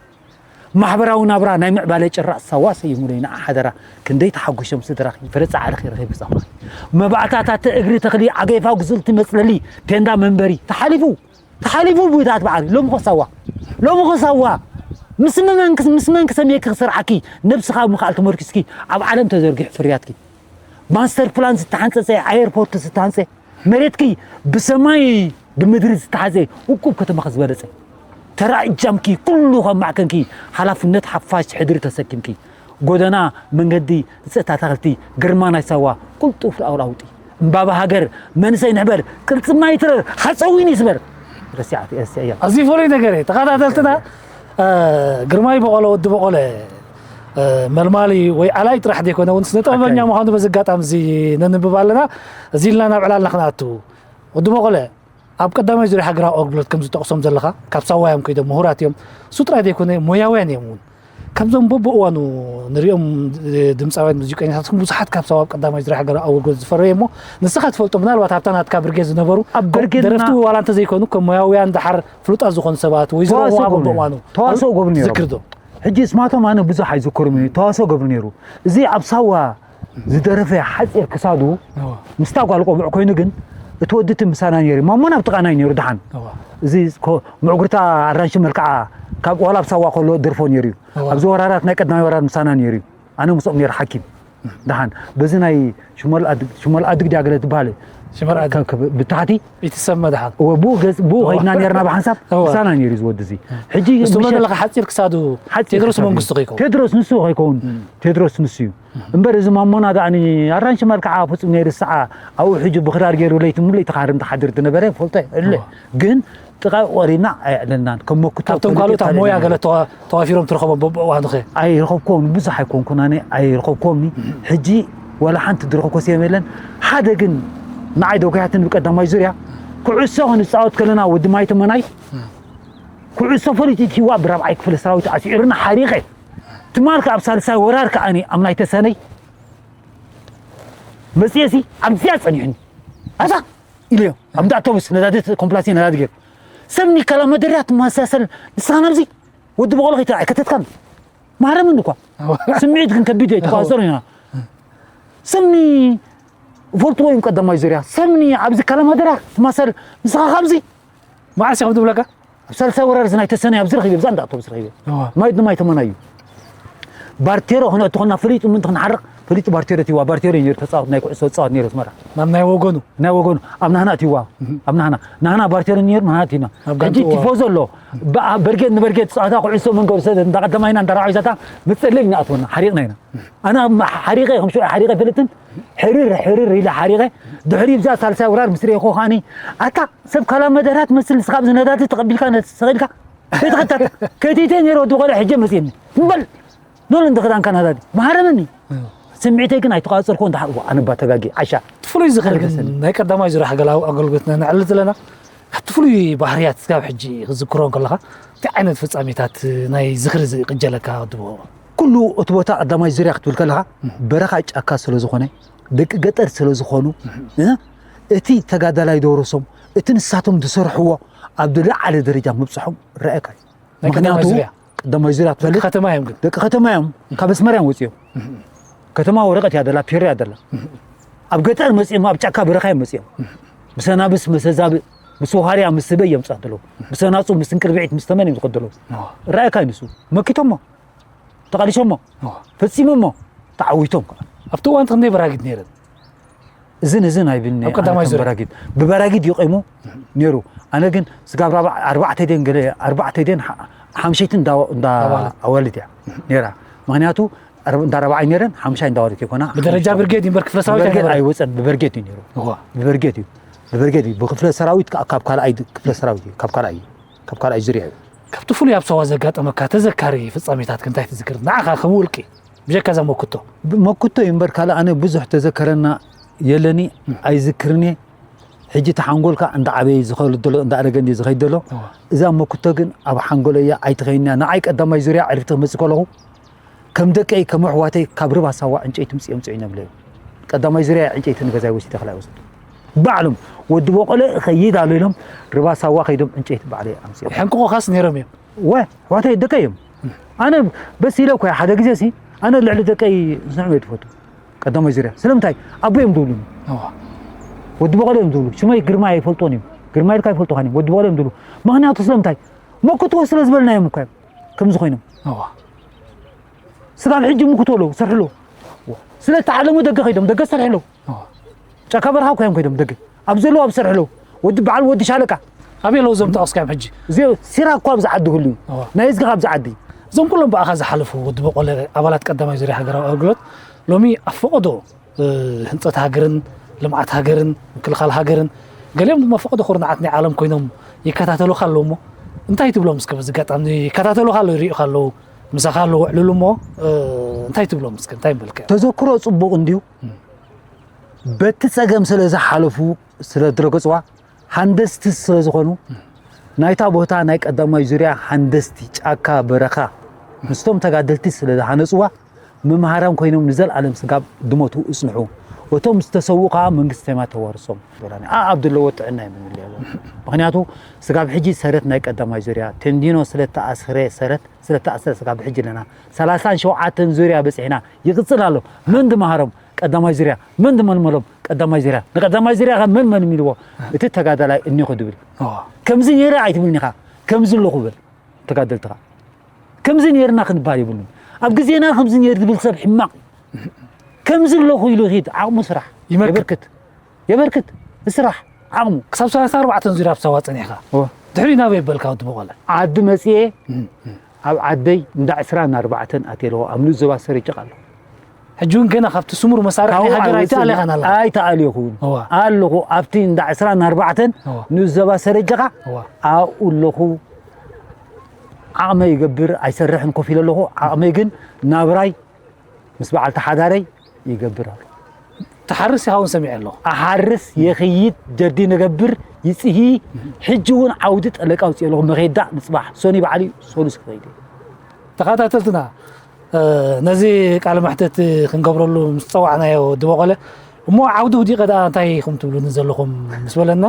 ማሕበራዊ ናብራ ናይ ምዕባለ ጭራዕ ሳዋ ሰይሙለይ ንዓ ሓደራ ክንደይ ተሓጒሾም ስድራኺ ፍረ ጻዕርኺ ረኺቡ ጻማኺ መባእታታት እግሪ ተኽሊ ዓገይፋ ጉዝልቲ መጽለሊ ቴንዳ መንበሪ ተሓሊፉ ተሓሊፉ ብታት በዓል ሎሚ ኸሳዋ ሎሚ ኸሳዋ ምስ መን ምስ መን ክሰምየኪ ክሰርዓኪ ነብስኻ ኣብ ምኽኣል ተመርኪስኪ ኣብ ዓለም ተዘርጊሑ ፍርያትኪ ማስተር ፕላን ዝተሓንጸጸ ኣየርፖርት ዝተሃንጸ መሬትኪ ብሰማይ ብምድሪ ዝተሓዘ ውቁብ ከተማኺ ዝበለጸ ተራ እጃምኪ ኩሉ ካብ ማዕከንኪ ሓላፍነት ሓፋሽ ሕድሪ ተሰኪምኪ ጎደና መንገዲ እፀት ኣታኽልቲ ግርማ ናይ ሳዋ ቅልጡፍ ኣውላውጢ እምባባ ሃገር መንእሰይ ንሕበር ቅልፅማ ይትረር ሓፀዊን ይስበር ረሲዓት እያ ኣዝዩ ፍሉይ ነገር እዩ። ተኸታተልትና፣ እ፣ ግርማይ በቆለ፣ ወዲ በቆለ፣ እ፣ መልማሊ ወይ ኣላይ ጥራሕ ዘይኮነ እውን ስነ ጥበበኛ ኣካል። ምዃኑ በዚ ኣጋጣሚ እዚ ነንብብ ኣለና። እዚ ኢልና ናብ ዕላልና ክንኣቱ። ወዲ በቆለ፣ ኣብ ቀዳማይ ዙርያ ሃገራዊ ኣገልግሎት ከም ዝጠቕሶም ዘለኻ፣ ካብ ሳዋ እዮም ከይዶም፣ ምሁራት እዮም። እሱ ጥራይ ዘይኮነ፣ ሞያውያን እዮም እውን። ካብዞም በብእዋኑ ንሪኦም፣ እ፣ ድምፃውያን ሙዚቀኛታት ብዙሓት ካብ ሳዋ ኣብ ቀዳማይ ዙርያ ሃገራዊ ኣገልግሎት ዝፈረዩ እሞ፣ ንስኻ ትፈልጦ፣ ምናልባት ኣብታ ናትካ ብርጌድ ዝነበሩ፣ ኣብ ብርጌድና ደረፍቲ ዋላ እንተዘይኮኑ፣ ከም ሞያውያን ደሓር ፍሉጣት ዝኾኑ ሰባት፣ ወይዘሮ ተዋስኦ ውሃ ገብሩ ነይሩ። በብእዋኑ ተዋስኦ ገብሩ ነይሮም። ትዝክር ዶ? ሕጂ ስማቶም ኣነ ብዙሕ ኣይዝክሮም እዩ። ተዋስኦ ገብሩ ነይሩ። እዚ ኣብ ሳዋ ዝደረፈ ሓፂር ክሳዱ እዋ። ምስታ ጓል ቆቡዕ ኮይኑ ግን እቲ ወዲ እቲ ምሳና ነይሩ። ማሞና ኣብ ጥቓና እዩ ነይሩ ደሓን። እዋ። እዚ ኮ-፣ ምዕጉርታ ኣራንሺ መልክዓ ካብ ዋላ ኣብ ሳዋ ከሎ ደርፎ ነይሩ እዩ። እዋ። ኣብዚ ወራራት ናይ ቀዳማይ ወራር ምሳና ነይሩ እዩ። ኣነ ምስኦም ነይሩ ሓኪም። ደሓን በዚ ናይ ሽመል ኣድግ ሽመል ኣድግ ድያ ገለ ትበሃል ሽመል ኣድግ። ከ- ከ- ብታሕቲ ይትሰመ ደሓን እወ ብኡ ገጽ ብኡ ከይድና ነርና ብሓንሳብ እወ። ምሳና ነይሩ ዝወዲ እዚ ሕጂ እሱ መን ምሸት ኣለካ ሓፂር ክሳዱ ሓፂር ቴድሮስ ክሳዱ መንግስቱ ከይከውን ቴድሮስ ንሱ ከይከውን ቴድሮስ ንሱ እዩ እምበር እዚ ማሞና ደኣኒ ኣራንሺ መልክዓ ፍጹም ነይሩ ሰዓ ኣብኡ ሕጂ ብክራር ገይሩ ለይቲ ሙሉ ተኻርም ተሓድር ዝነበረ ፈልጦ እለ ግን ጥቓ ወሪና ኣየዕለልናን ከም መኩቶ ካብቶም ካልኦት ኣብ ሞያ ገለ ተዋ- ተዋፊሮም ትረኸቦም በብእዋኑ ኸ ኣይረኸብኮም ብዙሕ ኣይኮንኩን ኣነ ኣይረኸብኮምኒ ሕጂ ወላ ሓንቲ ዝረኸብኮ ሰብ የለን ሓደ ግን ንዓይ ደጉያትን ብቀዳማይ ዙርያ ኩዕሶ ክንፃወት ከለና ወዲ ማይ ተመናይ ኩዕሶ ፈሊጡ ቲዋ ብራብዓይ ክፍለ ሰራዊት ኣስዒሩና ሓሪቐ ትማል ከኣ ኣብ ሳልሳይ ወራር ከኣኒ ኣብ ናይ ተሰነይ መፅኤሲ ኣብዚኣ ፀኒሑኒ ኣታ ኢለዮ ኣብ እንዳ ኣውቶቡስ ነዳዲ ኮምፕላሴ ነዳዲ ገይሩ ሰብ ኒካላ መደርያ ትመሳሰል ንስኻ ናብዚ ወዲ በቆሎ ከይትረኣይ ከተትካን ማረምኒ እኳ ስምዒት ግን ከቢድ እዩ ተቋፅር ኢና ሰምኒ ፈልጥዎ እዮም ቀዳማይ ዙርያ ሰምኒ ኣብዚ ካላማደራ ትመሰል ንስኻ ካብዚ መዓስ እዮም ዝብለካ ኣብ ሳልሳይ ወራር እዚ ናይ ተሰነይ ኣብዚ ረኺበ ብዛ እንዳ ኣውቶቡስ ረኺበ እዋ። ማይ ድማ ኣይተመናዩ ባርቴሮ ክነእቱ ኮና ፈሊጡ ምንቲ ክንሓርቕ ፈሊጡ ባርቴሮ ትዋ ባርቴሮ እዩ ነይሩ ተፃወት ናይ ኩዕሶ ዝፃወት ነይሩ ኣስመራ ናብ ናይ ወገኑ ናይ ወገኑ ኣብ ናህና ትዋ ኣብ ናህና ናህና ባርቴሮ ነይሩ ናህና ቲና ኣብ ጋንቱ ሕጂ እዋ። ቲፎዞ ኣሎ በ- በርጌድ ንበርጌድ ፀዋታ ኩዕሶ መንገዱ ሰ እንዳቀዳማይና እንዳራዓይዛታ መፀለይ እናኣትወና ሓሪቕና ኢና ኣነ ኣብ ሓሪቐ ከም ሽዑ ሓሪቐ ይፈልጥን ሕርር ሕርር ኢለ ሓሪቐ ድሕሪ ብዛ ሳልሳይ ወራር ምስ ርኤኮ ከዓኒ ኣታ ሰብ ካላ መደራ ትመስል ንስኻ ኣብዚ ነዳዲ ተቐቢልካ ነቲ ሰቒልካ ከይተኸታት ከይትይተ ነይረ ወዲ ቆልዕ ሕጀ መፅእኒ እምበል ኖል እንዲ ክዳንካ ነዳዲ መሃረምኒ ስምዒተይ ግን ኣይተቋፀርኮ እንዳ ሓቅቦ ኣነ ባ ተጋጊ ዓሻ እቲ ፍሉይ ዝኽሪ ግን ኣይተሰኒ ናይ ቀዳማይ ዙርያ ሃገራዊ ኣገልግሎትና ነዕልል ዘለና ካብቲ ፍሉይ ባህርያት ስጋብ ሕጂ ክዝክሮ ከለኻ እንታይ ዓይነት ፍጻሜታት ናይ ዝኽሪ ዝቅጀለካ ወዲ ብሆ ኩሉ እቲ ቦታ ቀዳማይ ዙርያ ክትብል ከለኻ በረኻ ጫካ ስለ ዝኾነ ደቂ ገጠር ስለ ዝኾኑ እ፣ እቲ ተጋዳላይ ደውረሶም እቲ ንሳቶም ዝሰርሕዎ ኣብ ዝለዓለ ደረጃ ምብፅሖም ረኣየካ እዩ ናይ ቀዳማይ ምክንያቱ ዙርያ ቀዳማይ ዙርያ ደቂ ትፈልጥ ከተማ እዮም ግን ደቂ ከተማ እዮም ካብ ኣስመራ እዮም ወፂኦም ከተማ ወረቀት እያ ደላ ፒሮ እያ ደላ ኣብ ገጠር መፂኦም ኣብ ጫካ በረኻ እዮም መፂኦም ብሰናብስ መሰዛብእ ምስ ውሃርያ ምስ ስበይ እዮም ፃት ደለዉ ብሰናፁ ምስ እንቅርብዒት ምስ ተመን እዮም ዝኸደለዉ ረኣየካ እዩ ንሱ መኪቶሞ ተቓሊሶሞ ፈፂሞሞ ተዓዊቶም ከዓ ኣብቲ እዋን ክንደይ በራጊድ ነይረን እዝን እዝን ኣይብልኒ ኣብ ቀዳማይ ዙርያ በራጊድ ብበራጊድ ይቆሙ ነይሩ ኣነ ግን ስጋብ ራብዓ- ኣርባዕተ ደን ገለ ኣርባዕተ ደን ሓ- ሓምሸይቲ እንዳ እንዳ ኣዋልድ እያ ነይራ ምክንያቱ ኣር- እንዳ ራብዓይ ነይረን ሓምሻይ እንዳዋልድ ይኮና ብደረጃ ብርጌድ እምበር ክፍለ ሰራዊት ብበርጌድ ኣይነበረን። ኣይወፀን ብበርጌድ እዩ ነይሩ እዋ። ብበርጌድ እዩ ብበርጌድ እዩ ብክፍለ ሰራዊት ከዓ ካብ ካልኣይ ድ- ክፍለ ሰራዊት እዩ ካብ ካልኣይ እዩ ካብ ካልኣይ ዙርያ እዩ ካብቲ ፍሉይ ኣብ ሰዋ ዘጋጠመካ ተዘካሪ ፍጻሜታት ክንታይ ትዝክር ንዓኻ ከም ውልቂ ብጀካ እዛ መኩቶ መኩቶ እዩ እምበር ካልእ ኣነ ብዙሕ ተዘከረና የለኒ ኣይዝክርን እየ ሕጂ ተሓንጎልካ እንዳ ዓበየ ዝኸሉ ደሎ እንዳ ኣረገ እንዲ ዝኸይድ ደሎ እዋ። እዛ መኩቶ ግን ኣብ ሓንጎለ እያ ኣይትኸይንያ ንዓይ ቀዳማይ ዙርያ ዕርፍቲ ክመፅእ ከለኹ ከም ደቀይ ከም ኣሕዋተይ ካብ ርባ ሳዋ ዕንጨይቲ ምፅኦም ፅዒኖም ኣለዩ ቀዳማይ ዙርያ ዕንጨይቲ ንገዛይ ወሲደ፣ ካልኣይ ወሰድኩ። ባዕሎም ወዲ በቆለ እኸይድ ኣሎ ኢሎም ርባ ሳዋ ከይዶም ዕንጨይቲ ባዕለይ ኣምፅኦም። ሕንቅቑኻስ ነይሮም እዮም። ወ ኣሕዋተይ ደቀይ እዮም። ኣነ በስ ኢለ እኮ ሓደ ግዜ ሲ ኣነ ልዕሊ ደቀይ ዝስዕም እየ ትፈቱ። ቀዳማይ ዙርያ ስለምንታይ ኣቦ እዮም ዝብሉኒ። እዋ። ወዲ በቆለ እዮም ዝብሉ። ሽመይ ግርማይ ኣይፈልጦን እዮም። ግርማይ ኢልካ ኣይፈልጡኻን እዮም። ወዲ በቆለ እዮም ዝብሉ። ምኽንያቱ ስለምንታይ መክትዎ ስለ ዝበልናዮም እኮ እዮም ከምዚ ኮይኖም። እዋ። ስጋብ ሕጂ ምክትዎ ኣለዉ፣ ሰርሑ ኣለዉ። ስለ ተዓለሙ ደገ ከይዶም፣ ደገ ሰርሑ ኣለዉ። እዋ። ጫካ በረኻ እኮ እዮም ከይዶም ደገ። ኣብ ዘለዉ ኣብ ሰርሑ ኣለዉ። ወዲ በዓል ወዲ ሻለቃ። ኣበይ ኣለዉ እዞም ጠቐስካዮም ሕጂ? እዚ ሲራክ እኮ ኣብዚ ዓዲ ክህሉ እዩ። እዋ። ናይ እዝጊ ኣብዚ ዓዲ እዩ። እዞም ኩሎም ብኣኻ ዝሓለፉ ወዲ በቆለ ኣባላት ቀዳማይ ዙርያ ሃገራዊ ኣገልግሎት ሎሚ ኣብ ፈቐዶ እ፣ ህንፀት ሃገርን ልምዓት ሃገርን ምክልኻል ሃገርን ገሊኦም ድማ ፈቐዶ ኩርናዓት ናይ ዓለም ኮይኖም ይከታተሉኻ ኣለዉ እሞ እንታይ ትብሎም እስከ በዚ ኣጋጣሚ ይከታተሉኻ ኣለዉ ይሪኡኻ ኣለዉ ምሳኻ ኣለዉ ውዕልሉ እሞ እ፣ እንታይ ትብሎም እስከ እንታይ መልክዕ ተዘክሮ ጽቡቕ እንድዩ። በቲ ጸገም ስለ ዝሓለፉ ስለ ዝረገጽዋ ሃንደስቲ ስለ ዝኾኑ ናይታ ቦታ ናይ ቀዳማይ ዙርያ ሃንደስቲ ጫካ በረኻ ምስቶም ተጋደልቲ ስለ ዝሃነጽዋ መምሃራን ኮይኖም ንዘለኣለም ስጋብ ድሞቱ እጽንሑ። እቶም ዝተሰዉ ከዓ መንግስተ ሰማያት ተዋርሶም። ኣ ኣብ ዘለዎ ጥዕና ይምንልየሉ። ምክንያቱ ስጋብ ሕጂ ሰረት ናይ ቀዳማይ ዙርያ ቴንዲኖ ስለተኣስረ ሰረት ስለተኣስረ ስጋብ ሕጂ ኣለና። ሰላሳን ሸውዓተን ዙርያ በፂሕና ይቕፅል ኣሎ። መን ድመሃሮም ቀዳማይ ዙርያ መን ድመልመሎም ቀዳማይ ዙርያ ንቀዳማይ ዙርያ ከ መን መን ሚልዎ እቲ ተጋዳላይ እኒኹ ድብል ከምዚ ነይረ ኣይትብልን ኢኻ ከምዚ ኣለኹ በል ተጋደልትኻ ከምዚ ነይርና ክንባል የብሉን ኣብ ግዜና ከምዚ ነይር ዝብል ሰብ ሕማቕ እዩ ከምዚ ኣለኹ ኢሉ ይኺድ ዓቕሙ ስራሕ ይመክት። የበርክት የበርክት ስራሕ ዓቕሙ ክሳብ ሰላሳ ኣርባዕተ ዙርያ ኣብ ሳዋ ፀኒሕካ እወ። ድሕሪ ናበይ በልካ ወዲ በቆለ ዓዲ መፅኤ ኣብ ዓደይ እንዳ ዕስራን ኣርባዕተን ኣትየ ኣለኹ ኣብ ንኡስ ዞባ ሰሪጨቕ ኣለኹ ሕጂ እውን ገና ካብቲ ስሙር መሳርሒ ናይ ካብኡ ሃገር ኣይወፅእን። ኣይተኣለኻን ኣላ ኣይተኣልየኹን እዋ። ኣለኹ ኣብቲ እንዳ ዕስራን ኣርባዕተን እዋ። ንኡስ ዞባ ሰረጀኻ እዋ። ኣብኡ ኣለኹ ዓቕመ ይገብር ኣይሰርሕን ኮፍ ኢለ ኣለኹ ዓቕመይ ግን ናብራይ ምስ በዓልቲ ሓዳረይ ይገብር ኣሎ ትሓርስ ኢኻ እውን ሰሚዐ ኣለኹ ኣሓርስ የኽይድ ጀርዲን እገብር ይፅሂ ሕጂ እውን ዓውዲ ጠለቃ ውፅእ ኣለኹ መኼዳ ንፅባሕ ሶኒ በዓል እዩ ሶሉስ ክኸይድ እየ ተኸታተልትና እ፣ ነዚ ቃለ መሕተት ክንገብረሉ ምስ ፀዋዕናዮ ድበቆለ እሞ ዓውዲ ውዲቐ ደኣ እንታይ ኢኹም ትብሉኒ ዘለኹም ምስ በለና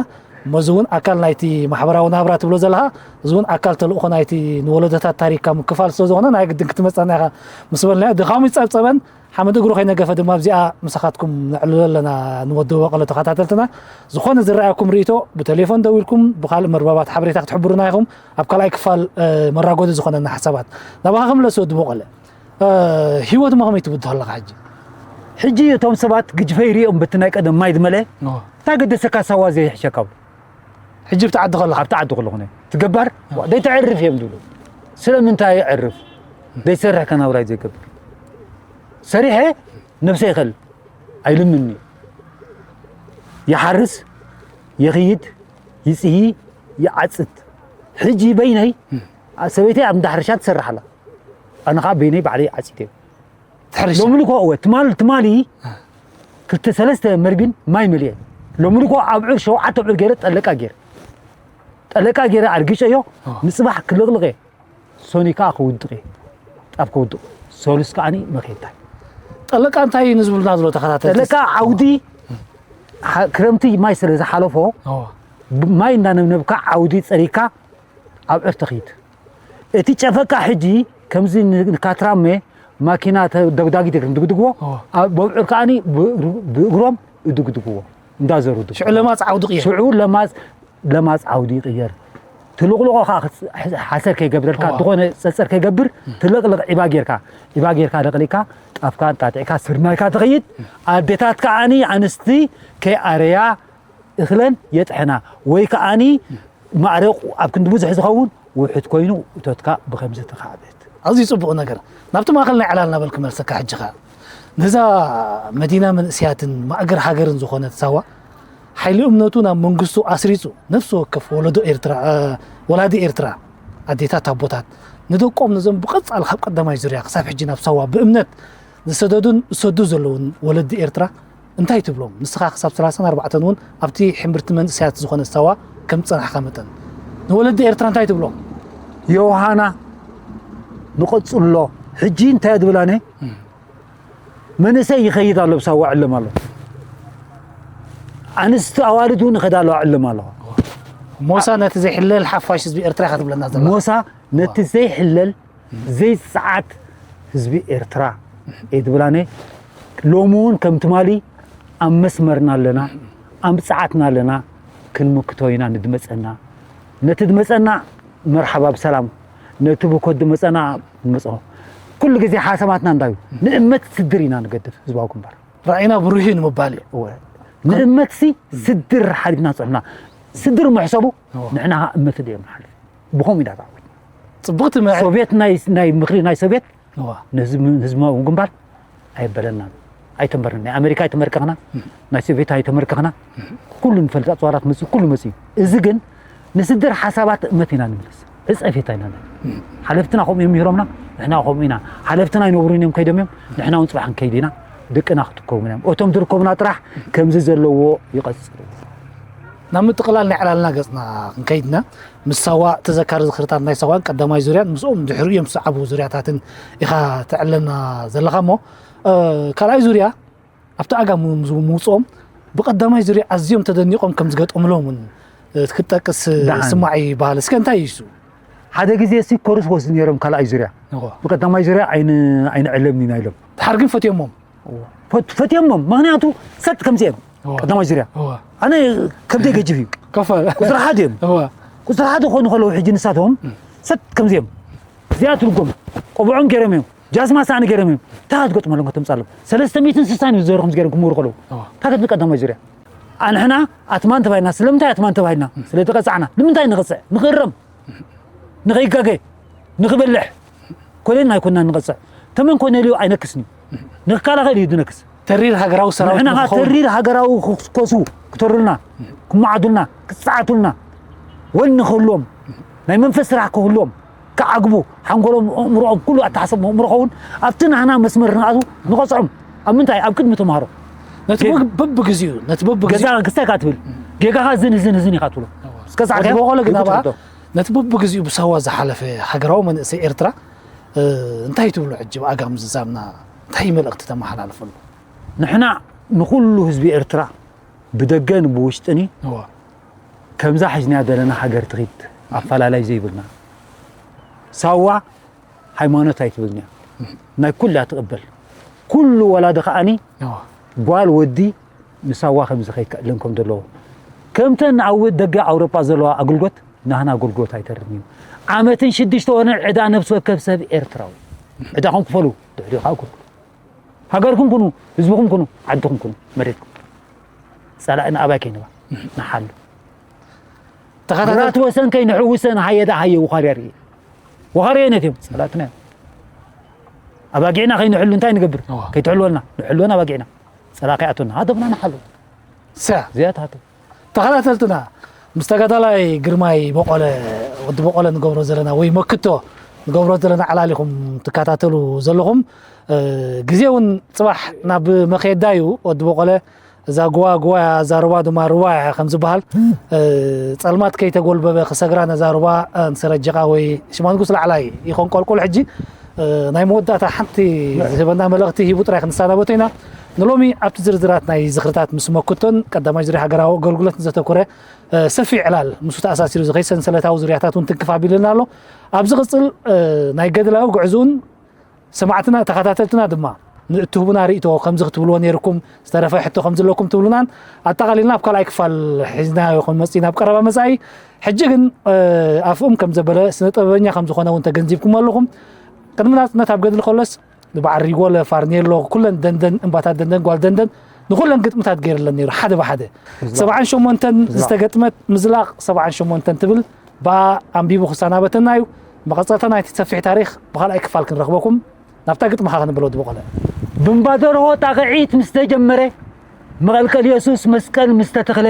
እሞ እዚ እውን ኣካል ናይቲ ማሕበራዊ ናብራ ትብሎ ዘለኻ እዚ እውን ኣካል ተልእኾ ናይቲ ንወለዶታት ታሪክካ ምክፋል ስለ ዝኾነ ናይ ግድን ክትመፀና ኢኻ ምስ በልናዮ ድኻሙ ይፀብፀበን ሓመድ እግሩ ከይነገፈ ድማ ኣብዚኣ ምሳኻትኩም ነዕልሎ ኣለና ንወዲ በቆለ ተኸታተልትና ዝኾነ ዝረኣየኩም ርእቶ ብቴሌፎን ደዊልኩም ብካልእ መርበባት ሓበሬታ ክትሕብሩና ኢኹም ኣብ ካልኣይ ክፋል እ፣ መራጎዲ ዝኾነና ሓሳባት ናባኻ ክምለስ ወዲ በቆለ እ፣ ህይወት እሞ ከመይ ትብድሆ ኣለኻ ሕጂ ሕጂ እቶም ሰባት ግጅፈይ ሪኦም በቲ ናይ ቀደም ማይ ዝመለ እንታይ ገደሰካ ሳዋ ዘይሕሸካ ብሉ ሕጂ ብቲ ዓዲ ከለኻ ኣብቲ ዓዲ ከለኹ ነ ትገባር ዘይተዕርፍ እዮም ዝብሉ ስለምንታይ የዕርፍ ዘይሰርሕ ከናብራይ ዘይገብር ሰሪሐ ነብሰ ይኸል ኣይልምኒ ይሓርስ ይኽይድ ይፅሂ ይዓፅድ ሕጂ በይነይ ሰበይተይ ኣብ እንዳሕርሻ ትሰርሕ ኣላ ኣነ ከዓ በይነይ ባዕለይ ዓፂደ ትሕርሻ ሎሚ ልኮ እወ ትማል ትማሊ ክልተ ሰለስተ መርቢን ማይ መሊአ ሎሚ ልኮ ኣብዑር ሸውዓተ ኣብዑር ገይረ ጠለቃ ገይረ ጠለቃ ገይረ ኣርጊጨዮ ንፅባሕ ክልቕልቕ እየ ሶኒ ከዓ ክውድቕ እየ ጣብ ክውድቕ ሶሉስ ከዓኒ መኼታይ ጠለቃ እንታይ እዩ ንዝብሉና ዝሎ ተኸታተልቲ ጠለቃ ዓውዲ ሓ- ክረምቲ ማይ ስለ ዝሓለፎ እዎ። ማይ እንዳነብነብካ ዓውዲ ፀሪግካ ኣብዑር ተኽይድ እቲ ጨፈቃ ሕጂ ከምዚ ን- ንካትራመ ማኪና ተ- ደጉዳጊት እግሪ ድግድግዎ እዎ። ኣብ- በብዑር ከዓኒ ብእግሩ- ብእግሮም እድግድግዎ እንዳዘሩ ድግድግዎ። ሽዑ ለማፅ ዓውዲ ቅየር ሽዑ ለማፅ ለማፅ ዓውዲ ይቅየር ትልቕልቆ ከዓ ክስ- ሓሰር ከይገብረልካ እዋ። ዝኾነ ፀፀር ከይገብር ትልቕልቕ ዒባ ጌርካ ዒባ ጌርካ ለቕሊካ ጣፍካ ጣጢዕካ ስርናይካ ትኸይድ ኣዴታት ከዓኒ ኣንስቲ ከይኣረያ እኽለን የጥሐና ወይ ከዓኒ ማዕረ ኣብ ክንዲ ብዙሕ ዝኸውን ውሑድ ኮይኑ እቶትካ ብኸምዚ ተኻዕበት ኣዝዩ ፅቡቕ ነገር ናብቲ ማእኸል ናይ ዕላልና በል ክመልሰካ ሕጂ ኸዓ ነዛ መዲና መንእስያትን ማእገር ሃገርን ዝኾነት ሳዋ ሓይሊ እምነቱ ናብ መንግስቱ ኣስሪፁ ነፍሲ ወከፍ ወለዶ ኤርትራ እ፣ ወላዲ ኤርትራ ኣዴታት ኣቦታት ንደቆም ነዞም ብቐፃል ካብ ቀዳማይ ዙርያ ክሳብ ሕጂ ናብ ሳዋ ብእምነት ዝሰደዱን ዝሰዱ ዘለውን ወለዲ ኤርትራ እንታይ ትብሎም ንስኻ ክሳብ ሰላሳን ኣርባዕተን እውን ኣብቲ ሕምብርቲ መንእስያት ዝኾነ ሳዋ ከም ዝፀናሕካ መጠን ንወለዲ ኤርትራ እንታይ ትብሎም ዮሃና ንቐጽሎ ሕጂ እንታይ እየ ዝብል ኣነ መንእሰይ ይኸይድ ኣሎ ብሳዋ ዕለም ኣሎ ኣንስቲ ኣዋልድ እውን ይኸዳ ኣለዋ ዕልም ኣለዋ። ሞሳ ነቲ ዘይሕለል ሓፋሽ ህዝቢ ኤርትራ ኢኻ ትብለና ዘላ። ሞሳ ነቲ ዘይሕለል ዘይጸዓት ህዝቢ ኤርትራ እየ ዝብላነ። ሎሚ እውን ከም ትማሊ ኣብ መስመርና ኣለና፣ ኣብ ጸዓትና ኣለና። ክንምክቶ ኢና ንድመጸና። ነቲ ድመጸና መርሓባ ብሰላም፣ ነቲ ብኮት ድመጸና ንመጽኦ። ኩሉ ግዜ ሓሳባትና እንታይ እዩ? ንእመት ስድር ኢና ንገድፍ ህዝባዊ ግንባር። ራእይና ብሩህ እዩ ንምባል እዩ። እወ። ንእመትሲ ስድር ሓሊፍና ጽሑፍና። ስድር ምሕሰቡ እወ። ንሕና ኸዓ እመት ድዮም ንሓልፍ። ብኸምኡ ኢና ተዓዊትና። ጽቡቕቲ መ- ሶቪየት ናይ ናይ ምኽሪ ናይ ሶቪየት እወ። ንህዝቢ ህዝባዊ ግንባር ኣይበለናን። ኣይተንበርናን። ናይ ኣሜሪካ ኣይተመርከኽና፣ ናይ ሶቪየት ኣይተመርከኽና። ኩሉ ንፈልጥ ኣጽዋራት መጽኡ፣ ኩሉ መጽኡ። እዚ ግን ንስድር ሓሳባት እመት ኢና ንምልስ። ዕጸፌታ ኢና ንብል። ሓለፍትና ከምኡ እዮም ምሂሮምና፣ ንሕና ከምኡ ኢና። ሓለፍትና ኣይነብሩን እዮም ከይዶም እዮም፣ ንሕና እውን ጽባሕ ክንከይድ ኢና። ደቅና ክትከውን እዮም። እቶም ዝርከቡና ጥራሕ ከምዚ ዘለዎ ይቐጽሉ። ናብ ምጥቕላል ናይ ዕላልና ገጽና ክንከይድና ምስ ሳዋ ተዘካሪ ዝኽርታት ናይ ሳዋን ቀዳማይ ዙርያን ምስኦም ድሕሪኡ እዮም ዝሰዓቡ ዙርያታትን ኢኻ ተዕለና ዘለኻ እሞ እ፣ ካልኣይ ዙርያ ኣብቲ ኣጋ ሙ- ሙ- ምውፅኦም ብቐዳማይ ዙርያ ኣዝዮም ተደኒቖም ከም ዝገጠምሎም እውን እ፣ ክትጠቅስ ደሓን። ስማዕ ይበሃል። እስከ እንታይ እዩ እሱ? ሓደ ግዜ ሲ ኮርስ ወስድ ነይሮም ካልኣይ ዙርያ እዎ። ብቀዳማይ ዙርያ ኣይን- ኣይንዕለምን ኢና ኢሎም። ድሓር ግን ፈትዮሞም። ፈት- ፈትዮሞም ምክንያቱ ሰጥ ከምዚኦም እዎ። ቀዳማይ ዙርያ እዎ። ኣነ ከብደይ ገጅፍ እዩ። ከፈ ቁፅሪ ሓደ እዮም። እዎ። ቁፅሪ ሓደ ክኾኑ ከለዉ ሕጂ ንሳቶም ሰጥ ከምዚኦም እዚኣ ትርጎም ቆብዖም ገይሮም እዮም። ጃስማ ሳእኒ ገይሮም እዮም። እንታይ ክትገጥመሎም ከተምፃሎም ሰለስተ ሚእትን ስሳን እዩ ዘርኹም ገይሮም ክምሩ ከለዉ እዎ። እንታይ ክትብል ቀዳማይ ዙርያ ኣንሕና ኣትማን ተባሂልና ስለምንታይ ኣትማን ተባሂልና ስለ ተቐፃዕና ንምንታይ ንቐፅዕ ንኽእረም ንኸይጋገ ንኽበልሕ ኮሌን ኣይኮንና ንቐፅዕ ተመን ኮነልዮ ኣይነክስን እዩ ንክከላኸል እዩ ዝነክስ ተሪር ሃገራዊ ሰራዊት ንሕና ኸዓ ንኽኸውን ተሪር ሃገራዊ ክኮሱ ክተሩልና ክመዓዱልና ክፀዓቱልና ወኒ ክህልዎም ናይ መንፈስ ስራሕ ክህልዎም ክዓግቡ ሓንጎሎም ኣእምሮኦም ኩሉ ኣተሓሰብ ኣእምሮ ኸውን ኣብቲ ናህና መስመር ንኣቱ ንቐፅዖም ኣብ ምንታይ ኣብ ቅድሚ ተምሃሮ ነቲ ጌ- በብ- በብግዚኡ ነቲ በብግዚኡ ገዛ ክስታይ ኢካ ትብል ጌጋኻ ዝን ዝን ዝን ኢኻ ትብሎ እስከ ዛዕካ ወዲ በቆለ ግን ኣብኣ ነቲ በብግዚኡ ብሳዋ ዝሓለፈ ሃገራዊ መንእሰይ ኤርትራ እ፣ እንታይ ትብሉ ሕጂ ብኣጋ ምዝዛምና እንታይ መልእኽቲ ተመሓላልፈሉ ንሕና ንኹሉ ህዝቢ ኤርትራ ብደገን ብውሽጥኒ እዋ ከምዛ ሒዝናያ ዘለና ሃገር ትኺድ ኣፈላላይ ዘይብልና ሳዋ ሃይማኖት ኣይትብልን እያ ናይ ኩላ ትቕበል ኩሉ ወላዲ ከዓኒ እዋ ጓል ወዲ ንሳዋ ከምዚ ከይከኣለን ከም ዘለዎ ከምተን ኣብ ደገ ኣውሮጳ ዘለዋ ኣገልግሎት ናህና ኣገልግሎት ኣይተርፍን እዩ ዓመትን ሽዱሽተ ወርን ዕዳ ነብሲ ወከፍ ሰብ ኤርትራዊ ዕዳኹም ክፈሉ ድሕሪኡ ከዓ ኣገልግሉ ሃገርኩም ኩኑ ህዝብኹም ኩኑ ዓድኹም ኩኑ መሬትኩም ጸላእና ኣባይ ከይንባ ንሓሉ ተኸታተልቲ ግራት ወሰን ከይንሕውሰን ሃየ ደኣ ሃየ ውኻርያ ርኢ ውኻርያ ነትዮም ጸላእትና እዮም ኣባጊዕና ከይንሕሉ እንታይ ንገብር እዋ። ከይትሕልወልና ንሕልወን ኣባጊዕና ጸላእ ከይኣቶና ሃተፍና ንሓሉ ሰ እዚኣ ትሃተፍ ተኸታተልትና ምስ ተጋዳላይ ግርማይ በቆለ ወዲ በቆለ ንገብሮ ዘለና ወይ መክቶ ንገብሮ ዘለና ዕላል ኢኹም ትከታተሉ ዘለኹም እ፣ ግዜ እውን ፅባሕ ናብ መኸየዳ እዩ ወዲ በቆለ እዛ ጉዋ ጉዋ እዛ ሩባ ድማ ሩባ እያ ከም ዝበሃል እ፣ ፀልማት ከይተጎልበበ ክሰግራ ነዛ ሩባ እ፣ ንሰረጀቓ ወይ ሽማንጉስ ላዕላይ ይኾን ቆልቁል ሕጂ እ፣ ናይ መወዳእታ ሓንቲ ዝህበና መልእኽቲ ሂቡ ጥራይ ክንሰናበቶ ኢና ንሎሚ ኣብቲ ዝርዝራት ናይ ዝኽርታት ምስ መክቶን ቀዳማይ ዙርያ ሃገራዊ ኣገልግሎት ንዘተኮረ እ፣ ሰፊሕ ዕላል ምስኡ ተኣሳሲሩ ዝኸይ ሰንሰለታዊ ዙርያታት እውን ትንክፍ ኣቢሉና ኣሎ ኣብ ዝቕፅል እ፣ ናይ ገድላዊ ጉዕዝኡን ሰማዕትና ተኸታተልትና ድማ ንእትህቡና ርእቶ ከምዚ ክትብልዎ ነይርኩም ዝተረፈ ሕቶ ከም ዘለኩም ትብሉናን ኣጠቓሊልና ኣብ ካልኣይ ክፋል ሒዝናዮ ክንመጽእ ኢና ኣብ ቀረባ መጻኢ ሕጂ ግን ኣፍኡም ከም ዘበለ ስነ ጥበበኛ ከም ዝኾነ እውን ተገንዚብኩም ኣለኹም ቅድሚ ናጽነት ኣብ ገድሊ ከሎስ ንበዓል ሪጎለ ፋርኔሎ ኩለን ደንደን እምባታት ደንደን ጓል ደንደን ንኩለን ግጥምታት ገይርለን ነይሩ ሓደ ብሓደ ሰብዓን ሸሞንተን ዝተገጥመት ምዝላቕ ሰብዓን ሸሞንተን ትብል ብኣ ኣንቢቡ ክሰናበተና እዩ። መቐጸልታ ናይቲ ሰፊሕ ታሪኽ ብኻልኣይ ክፋል ክንረኽበኩም ናብታ ግጥምኻ ክንብል ወዲ በቖለ። ብምባደርሆ ጣቕዒት ምስ ተጀመረ፣ መቐልቀል የሱስ መስቀል ምስ ተተኽለ፣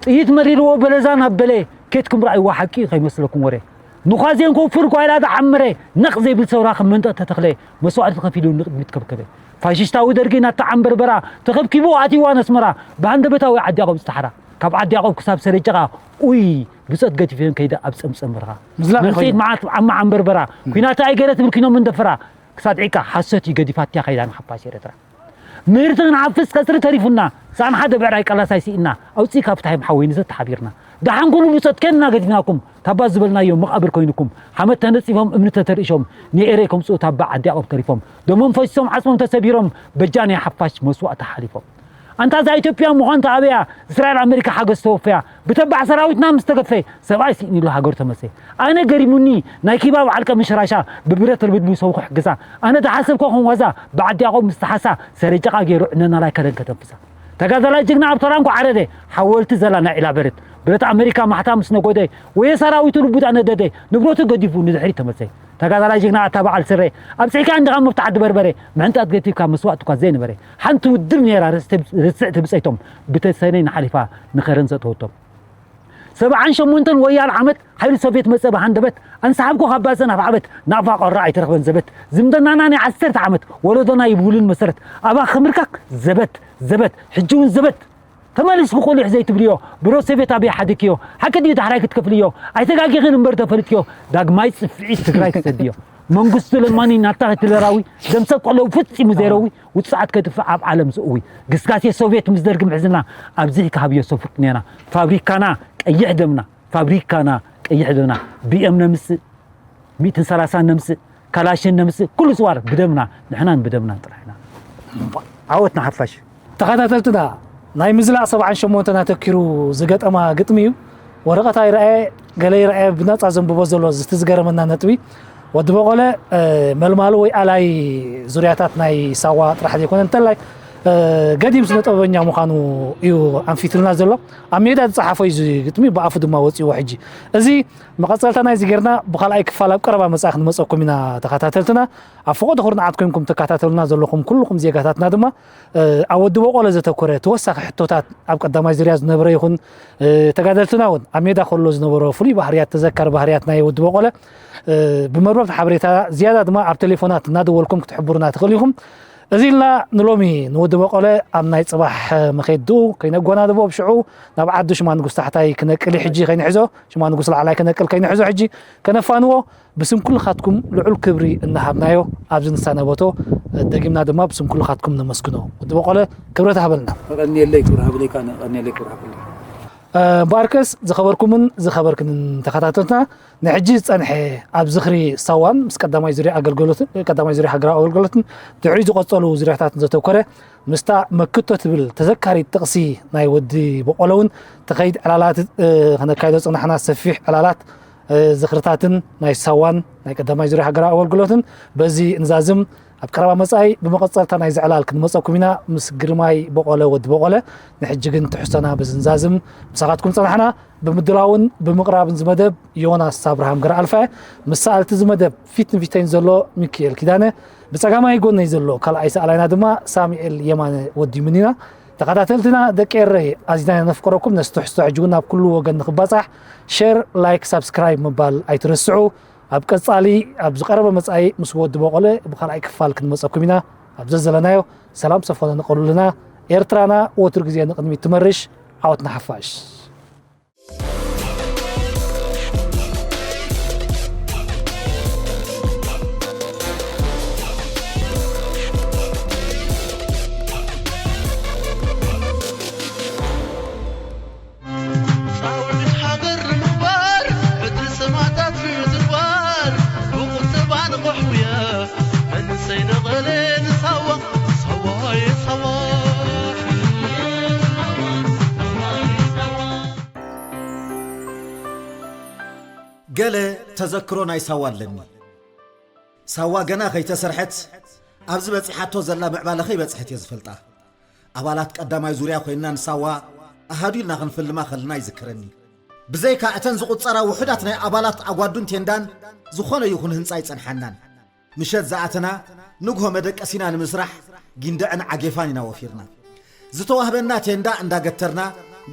ጥይት መሪርዎ በለዛን ኣበለ፣ ኬድኩም ረኣይዋ ሓቂ ከይመስለኩም ወረ። ንዃዜን ኮፍር ጓይላ ዝዓመረ፣ ነቕ ዘይብል ሰውራ ከም መንጠቕ ተተኽለ፣ መስዋእቲ ከፊሉ ንቕድሚት ከብከበ። ፋሽስታዊ ደርጊ ናብታ ዓምበርበራ ተኸብኪቡ ኣትይዋ ነስመራ፣ ብሃንደበታዊ ዓዲ ያቆብ ዝተሓራ። ካብ ዓዲ ያቆብ ክሳብ ሰረጨቓ ኡይ ብጾት ገቲፈን ከይደ ኣብ ጸምጸም በረኻ ምዝላቕ መምሰይት ይኸይድ። መዓት ዓማ ዓምበርበራ ኲናት ኣይገረ ትብል ኪኖ መንደፈራ ክሳብ ዒቃ ሓሶት እዩ ገዲፋትያ ከይዳ ንሓፋሽ ኤረትራ ምህርቲ ክንሓፍስ ቀፅሪ ተሪፉና፣ ሳዕን ሓደ ብዕራይ ቀላሳይ ስኢና፣ ኣውፅእካ ፍትሓይ ምሓወይኒ ዘተሓቢርና። ደሓን ኩኑ ብፆት ኬንና ገዲፍናኩም፣ ታባ ዝበልናዮ መቓብር ኮይኑኩም፣ ሓመድ ተነፂፎም እምኒ ተተርኢሾም፣ ንኤረይ ከምፅኡ ታባ ዓዲ ያዕቆብ ተሪፎም፣ ደሞም ፈሲሶም ዓፅሞም ተሰቢሮም፣ በጃ ናይ ሓፋሽ መስዋእቲ ሓሊፎም። ኣንታ እዛ ኢትዮጵያ ምዃን ተኣበያ፣ እስራኤል ኣሜሪካ ሓገዝ ተወፈያ፣ ብተባዕ ሰራዊትና ምስ ተገፈ፣ ሰብኣይ ስኢንሉ ሃገሩ ተመሰ። ኣነ ገሪሙኒ ናይ ኪባ በዓል ቀምሽ ራሻ፣ ብብረት ርብድቡ ሰው ክሕግዛ። ኣነ ዝሓሰብኮ ከም ዋዛ፣ ብዓዲ ያዕቆብ ምስ ተሓሳ፣ ሰረይ ጨቓ ገይሩ ዕነና ላይ ከረን ከተንፍሳ። ተጋዳላይ ጅግና ኣብ ተራንኮ ዓረደ፣ ሓወልቲ ዘላ ናይ ዒላ በረት። ብረት ኣሜሪካ ማሕታ ምስ ነጎደ፣ ወየ ሰራዊቱ ልቡዳ ነደደ፣ ንብረቱ ገዲፉ ንድሕሪት ተመሰ። ተጋዳላይ ጅግና ኣታ በዓል ስረ፣ ኣብጺሕካ እንዲኻ መፍትሕ ዓዲ በርበረ፣ ምዕንጣት ገቲፍካ መስዋእትኳ ዘይነበረ። ሓንቲ ውድብ ነይራ ርስቲ-፣ ርስዕቲ ብጸይቶም፣ ብተሰነይ ንሓሊፋ ንኸረን ዘእተወቶም። ሰብዓን ሸሞንተን ወያል ዓመት ሓይሊ ሶቭየት መጸ ብሃንደበት፣ ኣንሰሓብኩ ካብ ባጽዕ ናብ ዓበት፣ ናቕፋ ቆራ ኣይተረኽበን ዘበት። ዝምድናና ናይ ዓሰርተ ዓመት፣ ወለዶና ይብውልን መሰረት፣ ኣባኽ ምርካክ ዘበት፣ ዘበት፣ ሕጂ እውን ዘበት። ተመሊስኪ ቁሊሕ ዘይትብልዮ፣ ብሮ ሶቭየት ኣበይ ሓዲግክዮ፣ ሓቂ ድዩ ዳሕራይ ክትከፍልዮ፣ ኣይተጋጊኽን እምበር ተፈሊጥክዮ፣ ዳግማይ ጽፍዒ ትግራይ ክሰድዮ። መንግስቱ ለማኒ ናታ ሂትለራዊ፣ ደምሰ ቆለው ፍጺሙ ዘይረዊ፣ ውጽዓት ከጥፍእ ኣብ ዓለም ዝእዊ። ግስጋሴ ሶቭየት ምስ ደርጊ ምሕዝና፣ ኣብዚ ክሃብዮ ሰፉጥ ኔና። ፋብሪካና ቀይሕ ደምና፣ ፋብሪካና ቀይሕ ደምና። ቢኤም ነምጽእ፣ ሚእትን ሰላሳን ነምጽእ፣ ካላሽን ነምጽእ፣ ኩሉ ጽዋር ብደምና፣ ንሕናን ብደምናን ጥራሕ ኢና። ዓወት ንሓፋሽ። ተኸታተልትና፣ ናይ ምዝላቕ ሰብዓን ሸሞንተን ኣተኪሩ ዝገጠማ ግጥሚ እዩ። ወረቐት ኣይረኣየ፣ ገለ ይረኣየ፣ ብነጻ ዘንብቦ ዘሎ እቲ ዝገረመና ነጥቢ። ወዲ በቆለ፣ እ፣ መልማሉ ወይ ኣላይ ዙርያታት ናይ ሳዋ ጥራሕ ዘይኮነ እንተላይ፣ እ፣ ገዲም ስነ ጥበበኛ ምዃኑ እዩ ኣንፊትልና ዘሎ። ኣብ ሜዳ ዝጸሓፎ እዩ እዚ ግጥሚ፣ ብኣፉ ድማ ወጺዎ ሕጂ። እዚ መቐጸልታ ናይዚ ጌርና ብኻልኣይ ክፋል ኣብ ቀረባ መጻኢ ክንመጸኩም ኢና ተኸታተልትና። ኣብ ፈቐዶ ኩርናዓት ኮንኩም ተከታተሉና ዘለኹም ኩልኹም ዜጋታትና ድማ፣ እ፣ ኣብ ወዲ በቆለ ዘተኮረ ተወሳኺ ሕቶታት ኣብ ቀዳማይ ዙርያ ዝነበረ ይኹን፣ እ፣ ተጋደልትና እውን ኣብ ሜዳ ከሎ ዝነበሮ ፍሉይ ባህርያት፣ ተዘካሪ ባህርያት ናይ ወዲ በቆለ፣ እ፣ ብመርበብ ሓበሬታ ዝያዳ ድማ ኣብ ቴሌፎናት እናደወልኩም ክትሕብሩና ትኽእሉ ኢኹም። እዚ ኢልና ንሎሚ ንወዲ በቆለ ኣብ ናይ ጽባሕ መኼድኡ ከይነጓናድቦ ብሽዑ ናብ ዓዱ ሽማ ንጉስ ታሕታይ ክነቅል እዩ ሕጂ ከይንሕዞ፣ ሽማ ንጉስ ላዕላይ ክነቅል ከይንሕዞ ሕጂ ከነፋንዎ ብስም ኩልኻትኩም ልዑል ክብሪ እናሃብናዮ ኣብዚ ንሳነበቶ፣ ደጊምና ድማ ብስም ኩልኻትኩም ነመስግኖ። ወዲ በቆለ ክብረት ሃበልና። ቀንየለይ ክብሪ ሃብለይ፣ ካነ ቀንየለይ ክብሪ ሃብለይ። እ፣ እምበኣርከስ ዝኸበርኩምን ዝኸበርክንን ተኸታተልትና፣ ንሕጂ ዝጸንሐ ኣብ ዝኽሪ ሳዋን ምስ ቀዳማይ ዙርያ ኣገልግሎትን፣ ቀዳማይ ዙርያ ሃገራዊ ኣገልግሎትን ድሕሪ ዝቐጸሉ ዙርያታትን ዘተኮረ፣ ምስታ መክቶ ትብል ተዘካሪት ጥቕሲ ናይ ወዲ በቆለ እውን ትኸይድ ዕላላት፣ እ፣ ከነካይዶ ጽናሕና ሰፊሕ ዕላላት፣ እ፣ ዝኽርታትን ናይ ሳዋን ናይ ቀዳማይ ዙርያ ሃገራዊ ኣገልግሎትን በዚ ንዛዝም። ኣብ ቀረባ መጻኢ ብመቐጸልታ ናይዚ ዕላል ክንመጸኩም ኢና ምስ ግርማይ በቆለ ወዲ በቆለ። ንሕጂ ግን ትሕዝቶና በዚ ንዛዝም። ምሳኻትኩም ጸናሕና። ብምድላውን ብምቕራብን እዚ መደብ ዮናስ ኣብርሃም ገረኣልፋ። ምስ ሰኣልቲ እዚ መደብ ፊት ንፊተይን ዘሎ ሚኪኤል ኪዳነ፣ ብጸጋማይ ጎነይ ዘሎ ካልኣይ ሰኣላይና ድማ ሳሙኤል የማነ ወዲሙኒና። ተኸታተልትና ደቂ ኤረይ፣ ኣዚና ነፍቅረኩም። ነዚ ትሕዝቶ ሕጂ እውን ናብ ኩሉ ወገን ንኽባጻሕ ሸር፣ ላይክ፣ ሳብስክራይብ ምባል ኣይትረስዑ። ኣብ ቀጻሊ፣ ኣብ ዝቐረበ መጻኢ ምስ ወዲ በቆለ ብኻልኣይ ክፋል ክንመጸኩም ኢና። ኣብ ዘዘለናዮ ሰላም ሰፈነ ንቐሉልና። ኤርትራና ወትሩ ግዜ ንቕድሚት ትመርሽ። ዓወት ንሓፋሽ። ጻውዒት ሃገር ንምግባር፣ ዕድል ሰማእታት ንምዝርባር፣ ብቑጠባ ንቑሕ ውየ፣ መንእሰይ ነቐለ ንሳዋ፣ ሳዋየ ሳዋ። ገለ ተዘክሮ ናይ ሳዋ ኣለኒ። ሳዋ ገና ከይተሰርሐት፣ ኣብዚ በጺሓቶ ዘላ ምዕባለ ከይበጽሐት እየ ዝፈልጣ። ኣባላት ቀዳማይ ዙርያ ኮይንና ንሳዋ ኣሃዱ ኢልና ክንፍልማ ከለና ይዝክረኒ። ብዘይካ እተን ዝቑጸራ ውሑዳት ናይ ኣባላት ኣጓዱን ቴንዳን፣ ዝኾነ ይኹን ህንጻ ኣይጸንሓናን። ምሸት ዝኣተና፣ ንግሆ መደቀሲና ንምስራሕ ጊንዳዕን ዓጌፋን ኢና ወፊርና። ዝተዋህበና ቴንዳ እንዳገተርና፣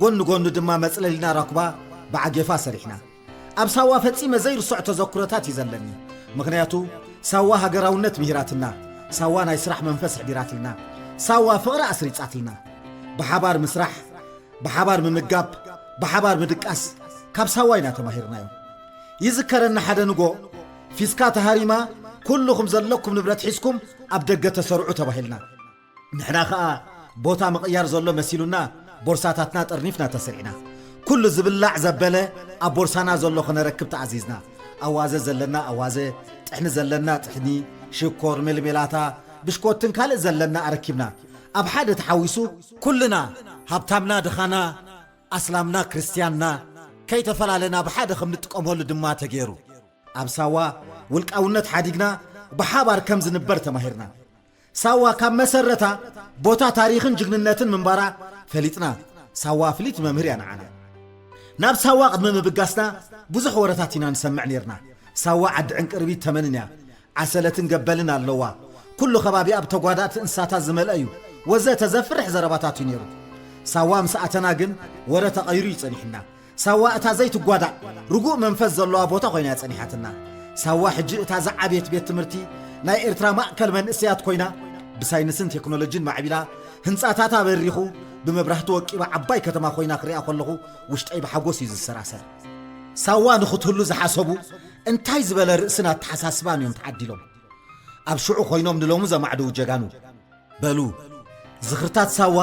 ጎኒ ጎኒ ድማ መጽለሊና ራኩባ ብዓጌፋ ሰሪሕና። ኣብ ሳዋ ፈጺመ ዘይርስዖ ተዘክሮታት እዩ ዘለኒ። ምኽንያቱ፣ ሳዋ ሃገራውነት ምሂራትና፣ ሳዋ ናይ ስራሕ መንፈስ ኣሕዲራትልና፣ ሳዋ ፍቕሪ ኣስሪጻትልና። ብሓባር ምስራሕ፣ ብሓባር ምምጋብ፣ ብሓባር ምድቃስ፣ ካብ ሳዋ ኢና ተማሂርናዮ። ይዝከረኒ ሓደ ንጎ፣ ፊስካ ተሃሪማ፣ ኩልኹም ዘለኩም ንብረት ሒዝኩም ኣብ ደገ ተሰርዑ ተባሂልና። ንሕና ኸኣ ቦታ ምቕያር ዘሎ መሲሉና፣ ቦርሳታትና ጠርኒፍና ተሰሪዕና። ኩሉ ዝብላዕ ዘበለ ኣብ ቦርሳና ዘሎ ኸነረክብ ተኣዚዝና። ኣዋዘ ዘለና ኣዋዘ፣ ጥሕኒ ዘለና ጥሕኒ፣ ሽኮር፣ ሜልሜላታ፣ ብሽኮትን ካልእ ዘለና ኣረኪብና። ኣብ ሓደ ተሓዊሱ፣ ኩልና፣ ሃብታምና ድኻና፣ ኣስላምና ክርስትያንና፣ ከይተፈላለና ብሓደ ከም ንጥቀመሉ ድማ ተገይሩ። ኣብ ሳዋ ውልቃውነት ሓዲግና ብሓባር ከም ዝንበር ተማሂርና። ሳዋ ካብ መሰረታ ቦታ ታሪኽን ጅግንነትን ምንባራ ፈሊጥና። ሳዋ ፍልይቲ መምህር እያ ንዓና። ናብ ሳዋ ቅድሚ ምብጋስና ብዙሕ ወረታት ኢና ንሰምዕ ነይርና። ሳዋ ዓዲ ዕንቅርቢት ተመንን እያ። ዓሰለትን ገበልን ኣለዋ። ኩሉ ከባቢኣ ብተጓዳእቲ እንስሳታት ዝመልአ እዩ። ወዘተ ዘፍርሕ ዘረባታት እዩ ነይሩ። ሳዋ ምስ ኣተና ግን ወረ ተቐይሩ እዩ ጸኒሕና። ሳዋ እታ ዘይትጓዳእ ርጉእ መንፈስ ዘለዋ ቦታ ኮይና እያ ጸኒሓትና። ሳዋ ሕጂ እታ ዝዓበየት ቤት ትምህርቲ ናይ ኤርትራ ማእከል መንእሰያት ኮይና ብሳይንስን ቴክኖሎጂን ማዕቢላ ህንጻታታ በሪኹ ብመብራህቲ ወቂባ ዓባይ ከተማ ኮይና ክሪኣ ከለኹ ውሽጠይ ብሓጎስ እዩ ዝሰራሰር። ሳዋ ንኽትህሉ ዝሓሰቡ እንታይ ዝበለ ርእስን ኣተሓሳስባን እዮም ተዓዲሎም። ኣብ ሽዑ ኮይኖም ንሎሚ ዘማዕደዉ ጀጋኑ። በሉ ዝኽርታት ሳዋ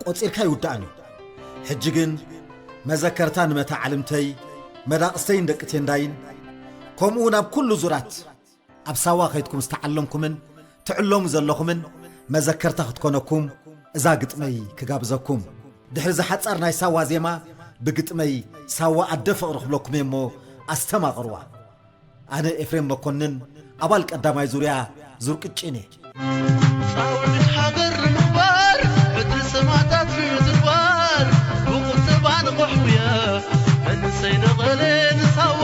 ቆጺርካ ይውዳእን እዩ። ሕጂ ግን መዘከርታ ንመታዓልምተይ መዳቕስተይን ደቂ ቴንዳይን ከምኡ እውን ኣብ ኩሉ ዙራት ኣብ ሳዋ ከይድኩም ዝተዓለምኩምን ትዕለሙ ዘለኹምን መዘከርታ ክትኮነኩም እዛ ግጥመይ ክጋብዘኩም። ድሕሪ ዝሓጻር ናይ ሳዋ ዜማ ብግጥመይ ሳዋ ኣደ ፍቕሪ ክብለኩም እየ እሞ ኣስተማቕርዋ። ኣነ ኤፍሬም መኮንን ኣባል ቀዳማይ ዙርያ ዙር ቅጭኔ። ጻውዒት ሃገር ንምግባር ዕድል ሰማእታት ንምዝርባር ብቑጠባ ንቑሕውያ መንእሰይ ነቐለ ንሳዋ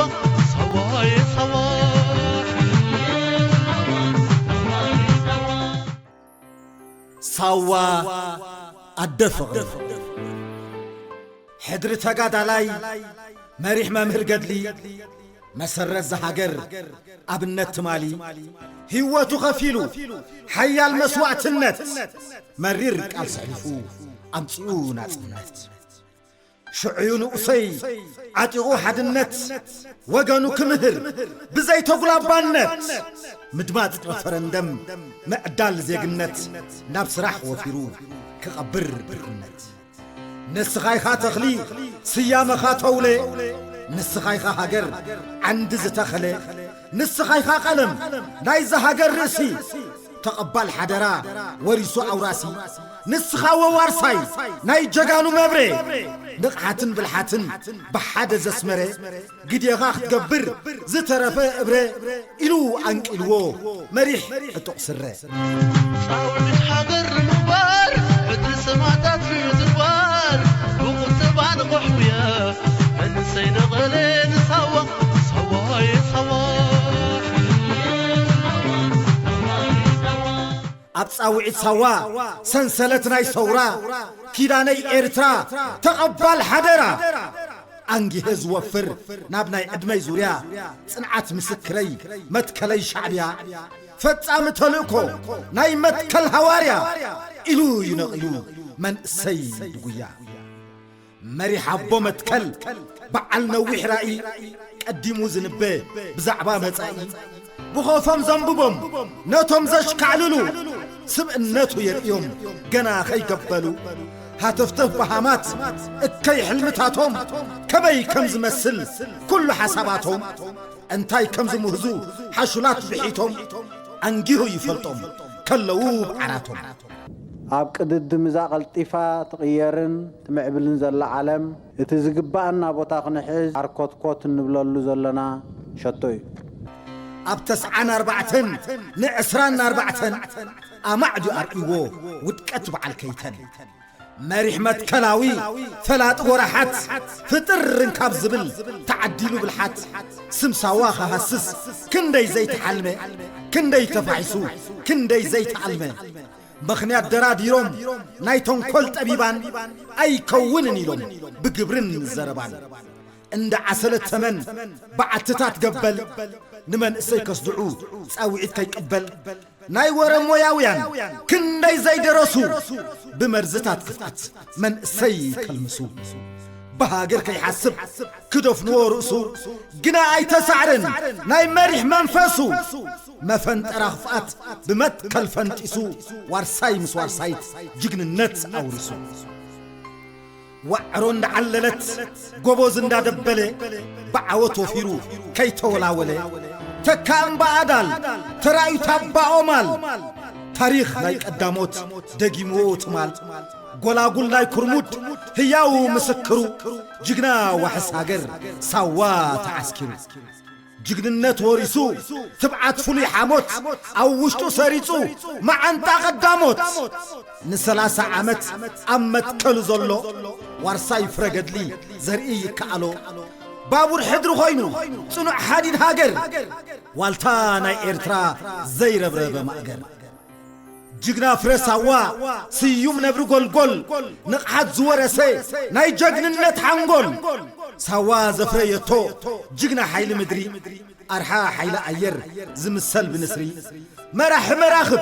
ሳዋየ ሳዋ ሳዋ ኣደ ፍቕሪ ሕድሪ ተጋዳላይ መሪሕ መምህር ገድሊ መሰረት ዝሃገር ኣብነት ትማሊ ህይወቱ ኸፊሉ ሓያል መስዋእትነት መሪር ቃል ሰሒፉ ኣምጺኡ ናጽነት ሽዑዩ ንኡሰይ ዓጢቑ ሓድነት ወገኑ ክምህር ብዘይተጉላባነት ምድማፅ ረፈረንደም ምዕዳል ዜግነት ናብ ስራሕ ወፊሩ ክቐብር ብርክነት ንስኻ ኢኻ ተኽሊ ስያመኻ ተውለ ንስኻ ኢኻ ሃገር ዓንዲ ዝተኸለ ንስኻ ኢኻ ቀለም ናይዛ ሃገር ርእሲ ተቐባል ሓደራ ወሪሱ ኣውራሲ ንስኻ ወዋርሳይ ናይ ጀጋኑ መብሬ ንቕሓትን ብልሓትን ብሓደ ዘስመረ ግዴኻ ክትገብር ዝተረፈ እብረ ኢሉ ኣንቂልዎ መሪሕ ዕጡቕ ስረ። ጻውዒት ሃገር ንምግባር ዕድል ሰማእታት ንምዝርባር ብቑጠባ ንቑሕውያ መንእሰይ ነቐለ ንሳዋ ሳዋየ ሳዋ ኣብ ጻውዒት ሳዋ ሰንሰለት ናይ ሰውራ ኪዳነይ ኤርትራ ተቐባል ሓደራ ኣንጊሀ ዝወፍር ናብ ናይ ዕድመይ ዙርያ ጽንዓት ምስክረይ መትከለይ ሻዕብያ ፈጻሚ ተልእኮ ናይ መትከል ሃዋርያ ኢሉ እዩ ነቒሉ መንእሰይ ድጉያ መሪሕ ኣቦ መትከል በዓል ነዊሕ ራኢ ቀዲሙ ዝንበ ብዛዕባ መጻኢ ብኾፎም ዘንብቦም ነቶም ዘሽካዕልሉ ስብእነቱ የርእዮም ገና ኸይገበሉ ሃተፍተፍ በሃማት እከይ ሕልምታቶም ከመይ ከም ዝመስል ኩሉ ሓሳባቶም እንታይ ከም ዝምህዙ ሓሹላት ብሒቶም ኣንጊሁ ይፈልጦም ከለዉ ብዓራቶም ኣብ ቅድድም እዛ ቀልጢፋ ትቕየርን ትምዕብልን ዘላ ዓለም፣ እቲ ዝግበኣና ቦታ ክንሕዝ ዓርኮትኮት እንብለሉ ዘለና ሸቶ እዩ። ኣብ ተስዓን ኣርባዕተን ንዕስራን ኣርባዕተን ኣማዕድዩ ኣርእይዎ ውድቀት በዓል ከይተን። መሪሕ መትከላዊ ፈላጢ ጎራሓት ፍጥር እንካብ ዝብል ተዓዲሉ ብልሓት ስም ሳዋ ክሃስስ ክንደይ ዘይተሓልመ ክንደይ ተፋሒሱ ክንደይ ዘይተኣልመ ምኽንያት ደራዲሮም ናይ ተንኮል ጠቢባን ኣይከውንን ኢሎም ብግብርን ዘረባን እንዳ ዓሰለት ተመን በዓትታት ገበል ንመንእሰይ ከስድዑ ጻውዒት ከይቅበል ናይ ወረ ሞያውያን ክንደይ ዘይደረሱ ብመርዝታት ክፍኣት መንእሰይ ከልምሱ ብሃገር ከይሓስብ ክደፍንዎ ርእሱ ግና ኣይተሳዕርን ናይ መሪሕ መንፈሱ መፈንጠራ ክፍኣት ብመትከል ፈንጢሱ፣ ዋርሳይ ምስ ዋርሳይት ጅግንነት ኣውሪሱ። ዋዕሮ እንዳዓለለት፣ ጎቦዝ እንዳደበለ፣ ብዓወት ወፊሩ ከይተወላወለ። ተካ እምባ ኣዳል፣ ተራእዩ ታባ ኦማል። ታሪኽ ናይ ቀዳሞት ደጊምዎ ትማል። ጎላጉል ናይ ኩርሙድ ህያው ምስክሩ፣ ጅግና ዋሕስ ሃገር ሳዋ ተዓስኪሩ። ጅግንነት ወሪሱ፣ ትብዓት ፍሉይ ሓሞት ኣብ ውሽጡ ሰሪጹ፣ መዓንጣ ቀዳሞት። ንሰላሳ ዓመት ኣብ መትከሉ ዘሎ ዋርሳይ ፍረ ገድሊ ዘርኢ ይከኣሎ። ባቡር ሕድሪ ኮይኑ፣ ጽኑዕ ሓዲድ ሃገር፣ ዋልታ ናይ ኤርትራ ዘይረብረበ ማእገር። ጅግና ፍረ ሳዋ፣ ስዩም ነብሪ ጎልጎል፣ ንቕሓት ዝወረሰ ናይ ጀግንነት ሓንጎል። ሳዋ ዘፍረየቶ ጅግና ሓይሊ ምድሪ፣ ኣርሓ ሓይሊ ኣየር ዝምሰል ብንስሪ። መራሒ መራኽብ፣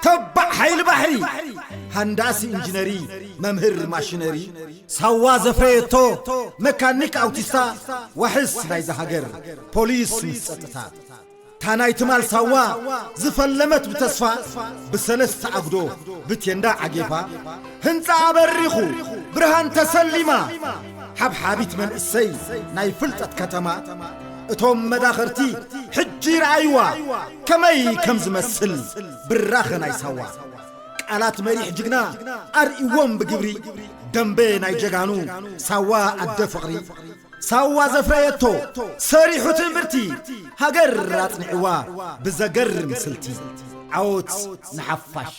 ተባዕ ሓይሊ ባሕሪ፣ ሃንዳሲ ኢንጂነሪ፣ መምህር ማሽነሪ። ሳዋ ዘፍረየቶ መካኒክ ኣውቲስታ፣ ዋሕስ ናይዛ ሃገር ፖሊስ ምስ ጸጥታ። እታ ናይ ትማል ሳዋ ዝፈለመት ብተስፋ፣ ብሰለስተ ኣጉዶ ብቴንዳ ዓጌፋ፣ ህንጻ ኣበሪኹ ብርሃን ተሰሊማ፣ ሓብሓቢት መንእሰይ ናይ ፍልጠት ከተማ። እቶም መዳኸርቲ ሕጂ ይረኣይዋ ከመይ ከም ዝመስል ብራኸ ናይ ሳዋ። ቃላት መሪሕ ጅግና ኣርእይዎም ብግብሪ፣ ደምበ ናይ ጀጋኑ ሳዋ ኣደ ፍቕሪ። ሳዋ ዘፍረየቶ ሰሪሑ ትእምርቲ፣ ሃገር ኣጽኒዕዋ ብዘገርም ስልቲ። ዓወት ንሓፋሽ።